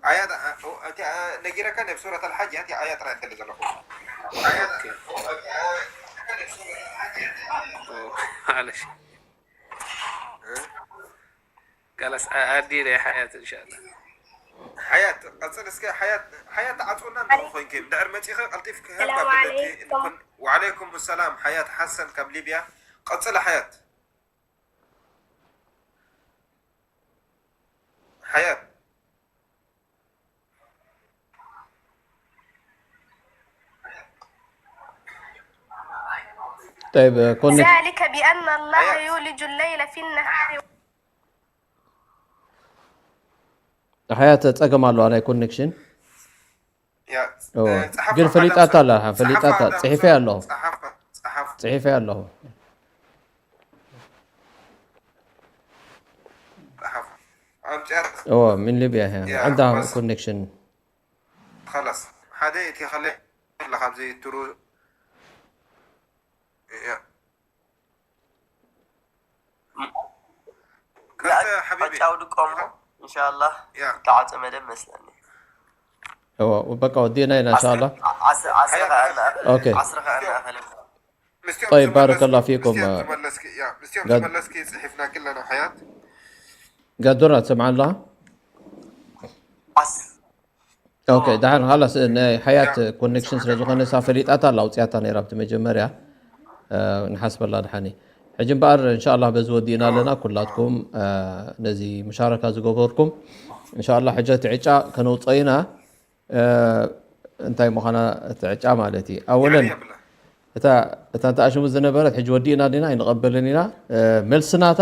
ኣያት እቲ ነጊረካ ናብ ሱረት ኣልሓጅ እያ ኣያ ጥራይ ትደሊ ዘለኹ ኣያት أوكي أوه، معلش خلاص أدي لي حياة إن شاء الله ሓያት ቀፅል እስከ ሓያት ሓያት ተዓፅወና እንዶ ኮይንኪ ድሕር መፂኸ ቀልጢፍ ክህብ ሰላም ካብ ድለቲ ዓለይኩም። ወዓለይኩም ሰላም ሓያት ሓሰን ካብ ሊብያ ቀፅለ ሓያት ሓያት طيب كونك ذلك بأن الله حياة. يولج الليل في النهار حياة ጸገም ኣለዋ ናይ ኮኔክሽን ያ እወ። እ፣ ጸሓፋ ግን ፈሊጣታ ኣዳምሳ- ኣላ፣ ፈሊጣታ፣ ጸሓፋ ኣዳምሳ- ጽሒፈያ ኣለኹ። ጸሓፋ ጸሓፋ ጽሒፈያ ኣለኹ። ጸሓፋ ኣምጽኣት እወ ምን ሊብያ እያ ያ፣ عندها بس. ኮኔክሽን خلاص ሓደ እቲ ከለ ለካ ኣብዚ ትሩ ያ ከተ ሓቢቢ ጫው ድቆሞ ኢንሻላህ ያ ተዓፀ መደብ መስለኒ እወ በቃ ወዲእና ኢና እንሻላ ዓስረ ከኣና ኦኬ ዓስረ ከኣና ኣኸለ ምስቲኦም طيب ዝመለስኪ- بارك الله فيكم ምስቲኦም ዝመለስኪ ያ ምስቲኦም ጋድ- ዝመለስኪ ጽሒፍናኪ ኣለና ሓያት ጋዶራ ትሰምዓ ኣለኻ ዓስ ኦኬ ደሓን ሃላስ ናይ ሓያት ኮኔክሽን ስለ ዝኾነ ሳ ፈሊጣታ ኣላ ኣውፅያታ ነይራ ኣብቲ መጀመርያ እ፣ ንሓስበላ ድሓኒ ሕጂ እምበኣር እንሻላ በዚ ወዲእና ኣለና ኩላትኩም እ፣ ነዚ ሙሻረካ ዝገበርኩም እንሻላ ሕጂ እቲ ዕጫ ከነውፅኦ ኢና እ፣ እንታይ ምዃና እቲ ዕጫ ማለት እዩ ኣወለን ይዕብየብላ እታ እታ እንተኣሽሙ ዝነበረት ሕጂ ወዲእና ዲና ኣይንቐበልን ኢና እ፣ መልስናታ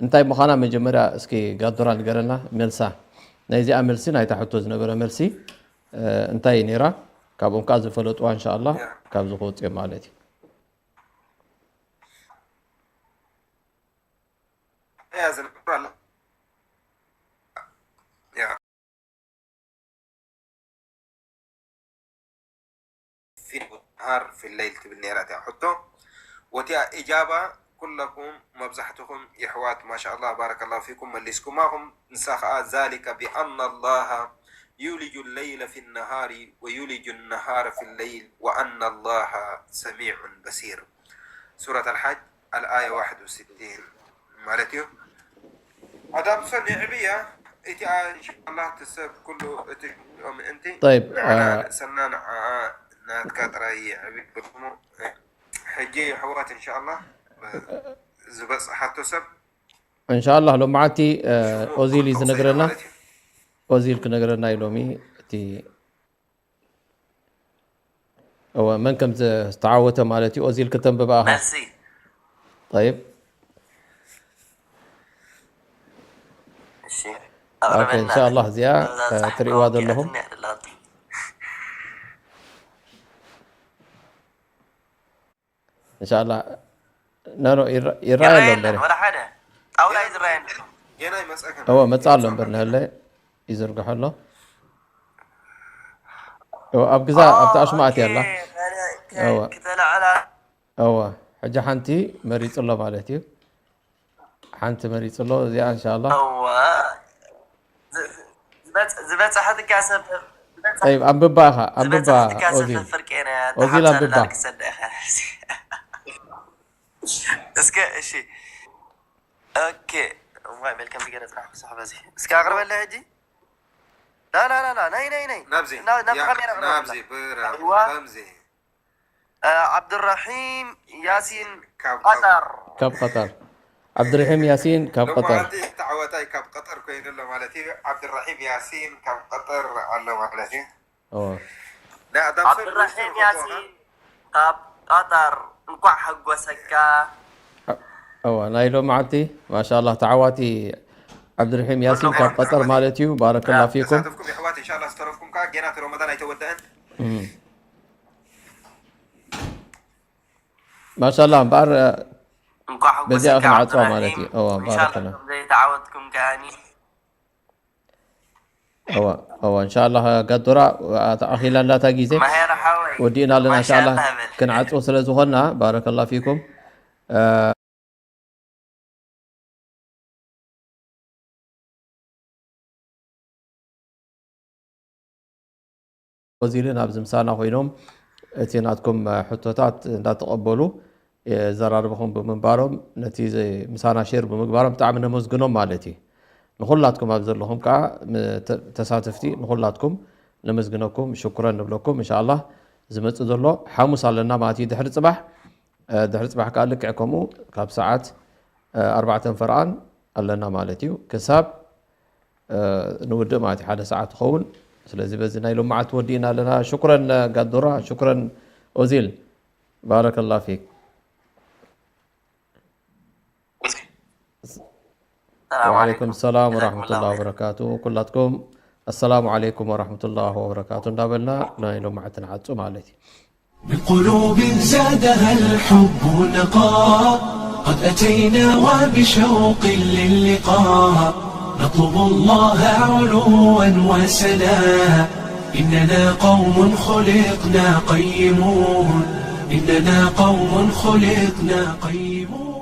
እንታይ ምዃና መጀመርያ እስኪ ጋዶራ ንገረና መልሳ ናይዚኣ መልሲ ናይታ ሕቶ ዝነበረ መልሲ እ፣ እንታይ እዩ ነይራ ካብኦም ከዓ ዝፈለጥዋ እንሻላ ያ። ካብዚ ክወፅኦም ማለት እዩ እያ ዝነብሩ ኣላ ያ في النهار في الليل ትብል ነይራ እቲኣ ሕቶ ወቲኣ إجابة ኩለኩም መብዛሕትኹም የሕዋት ማሻ ኣላህ ባረከላሁ ፊኩም መሊስኩማኹም ንሳ ኸዓ ذلك بأن الله يولج الليل في النهار ويولج النهار في الليل وأن الله سميع بصير ሱረት ኣልሓጅ ኣልኣያ ዋሕድ ወስቲን ማለት እዩ ኣዳምሶ ንዕብያ እቲኣ እንሻላ እቲ ሰብ ኩሉ እቲ ሽምኦ ምእንቲ طيب ንዓና آه ንእሰና ንዓኣ ናትካ ጥራይ ይዕብይ ብልኩሙ። ሕጂ ኣሕዋት እንሻላ ዝበፅሓቶ ሰብ إن شاء الله ሎማዓንቲ آه ሽሙ ኦዚል እዩ ክወሰደ ዝነግረና ማለት እዩ። ኦዚል ክነግረና እዩ ሎሚ እቲ እወ መን ከም ዝተዓወተ ማለት እዩ ኦዚል ከተንብባ ኢኻ መልሲ طيب እሺ ኦኬ ኣቕርበልና እንሻላ እዚኣ እዛ እ፣ ፃሕፍ ትሪእዋ ዘለኹም ኣውቂዐትኒ እያ ደላ እንሻላ ነኖ ይረ- ይረኣይ ኣሎ ይረኣየለን እምበሪ ወላ ሓደ ጣውላ እዩ ዝረኣየለን ገና ይመፀከን እወ መፃ ኣሎ እምበር ንህለ ይዝርግሐ ኣሎ እወ ኣብ ግዛ ኣብቲ ኣሽማእት ያላ እወ ክተለዕላ እወ ሕጂ ሓንቲ መሪፁ ኣሎ ማለት እዩ ሓንቲ መሪፁ ኣሎ እዚኣ እንሻላ እዋ ዝበፅሐትካ ሰብ طيب ኣንብባ ኢኻ ኣንብባ ዝበፅሐትካ ሰብ ኦዚል ፍርቄና ኦዚል ኣንብባ ክሰዳ ኢኻ እስከ እሺ ኦኬ እዋይ መልከም ዝገለፅካ ክስሕበ እዚ እስከ ኣቕርበለ ሕጂ ላ ላ ላ ላ ናይ ናይ ናይ ናብዚ ናብ- ናብቲ ያ፣ ካሜራ ቅረብ ናብዚ ብላ። ብራ እዋ። ከምዚ እ፣ ዓብዱራሒም ያሲን ካብ ቀጠር ካብ ቀጠር ዓብድርሒም ያሲን ካብ ቀጠር ሎማዓንቲ ተዓዋታይ ካብ ቀጠር ኮይኑ ኣሎ ማለት እዩ። ዓብድራሒም ያሲን ካብ ቀጠር ኣሎ ማለት እዩ። እወ ናይ ኣዳም ሰብ ዓብዱራሒም ሚኒስትር ያሲን ካብ ቀጠር እንኳዕ ሓጎሰካ እወ ናይ ሎማዓንቲ ማሻላ ተዓዋቲ ዓብድርሒም ያሲን ካብ ቀጠር ማለት እዩ ባረከላ ፊኩም ተሳተፍኩም የሕዋት እንሻላ ዝተረፍኩም ከዓ ገና እቲ ረመዳን ኣይተወደአን። እም። ማሻላ እምበኣር እንኳዕ በዚኣ ሓጎሰካ ክንዓፅዋ ዓብዱራሒም ማለት እዩ እወ እንሻላ ባረከላ ከም ዘይተዓወትኩም ከኣኒ እወ እወ እንሻላ ጋዶራ ተኣኺላ ኣላታ ግዜ ማሄር ሓወይ ወዲእና ኣለና እንሻላ ማሻላ በል ክንዓፅው ስለ ዝኾንና ባረከላ ፊኩም ኦዚልን ኣብዚ ምሳና ኮይኖም እቲ ናትኩም ሕቶታት እንዳተቐበሉ ዘራርብኹም ብምንባሮም ነቲ ምሳና ሼር ብምግባሮም ብጣዕሚ ነመስግኖም ማለት እዩ። ንኹላትኩም ኣብ ዘለኹም ከዓ ተሳተፍቲ ንኹላትኩም ነመስግነኩም ሽኩረን ንብለኩም። እንሻላ ዝመፅእ ዘሎ ሓሙስ ኣለና ማለት እዩ ድሕሪ ፅባሕ ድሕሪ ፅባሕ ከዓ ልክዕ ከምኡ ካብ ሰዓት ኣርባዕተን ፈርቓን ኣለና ማለት እዩ ክሳብ ንውድእ ማለት ሓደ ሰዓት ትኸውን። ስለዚ በዚ ናይ ሎማዓት ወዲእና ኣለና። ሽኩረን ጋዶራ ሽኩረን ኦዚል ባረከላ ፊክ። ሰላም ወዓለይኩም ዓለይኩም ሰላም ጀዛኩም ወራህመቱላሂ ኸይር። ወበረካቱ ኩላትኩም ኣሰላሙ ዓለይኩም ወራህመቱላሂ ወበረካቱ እንዳበልና ናይ ሎማዓት ንዓጹ ማለት እዩ። من قلوب زادها الحب نقاء، قد أتينا وبشوق للقاء، نطلب الله علوا وسناء، إننا قوم خلقنا قيمون، إننا قوم خلقنا قيمون.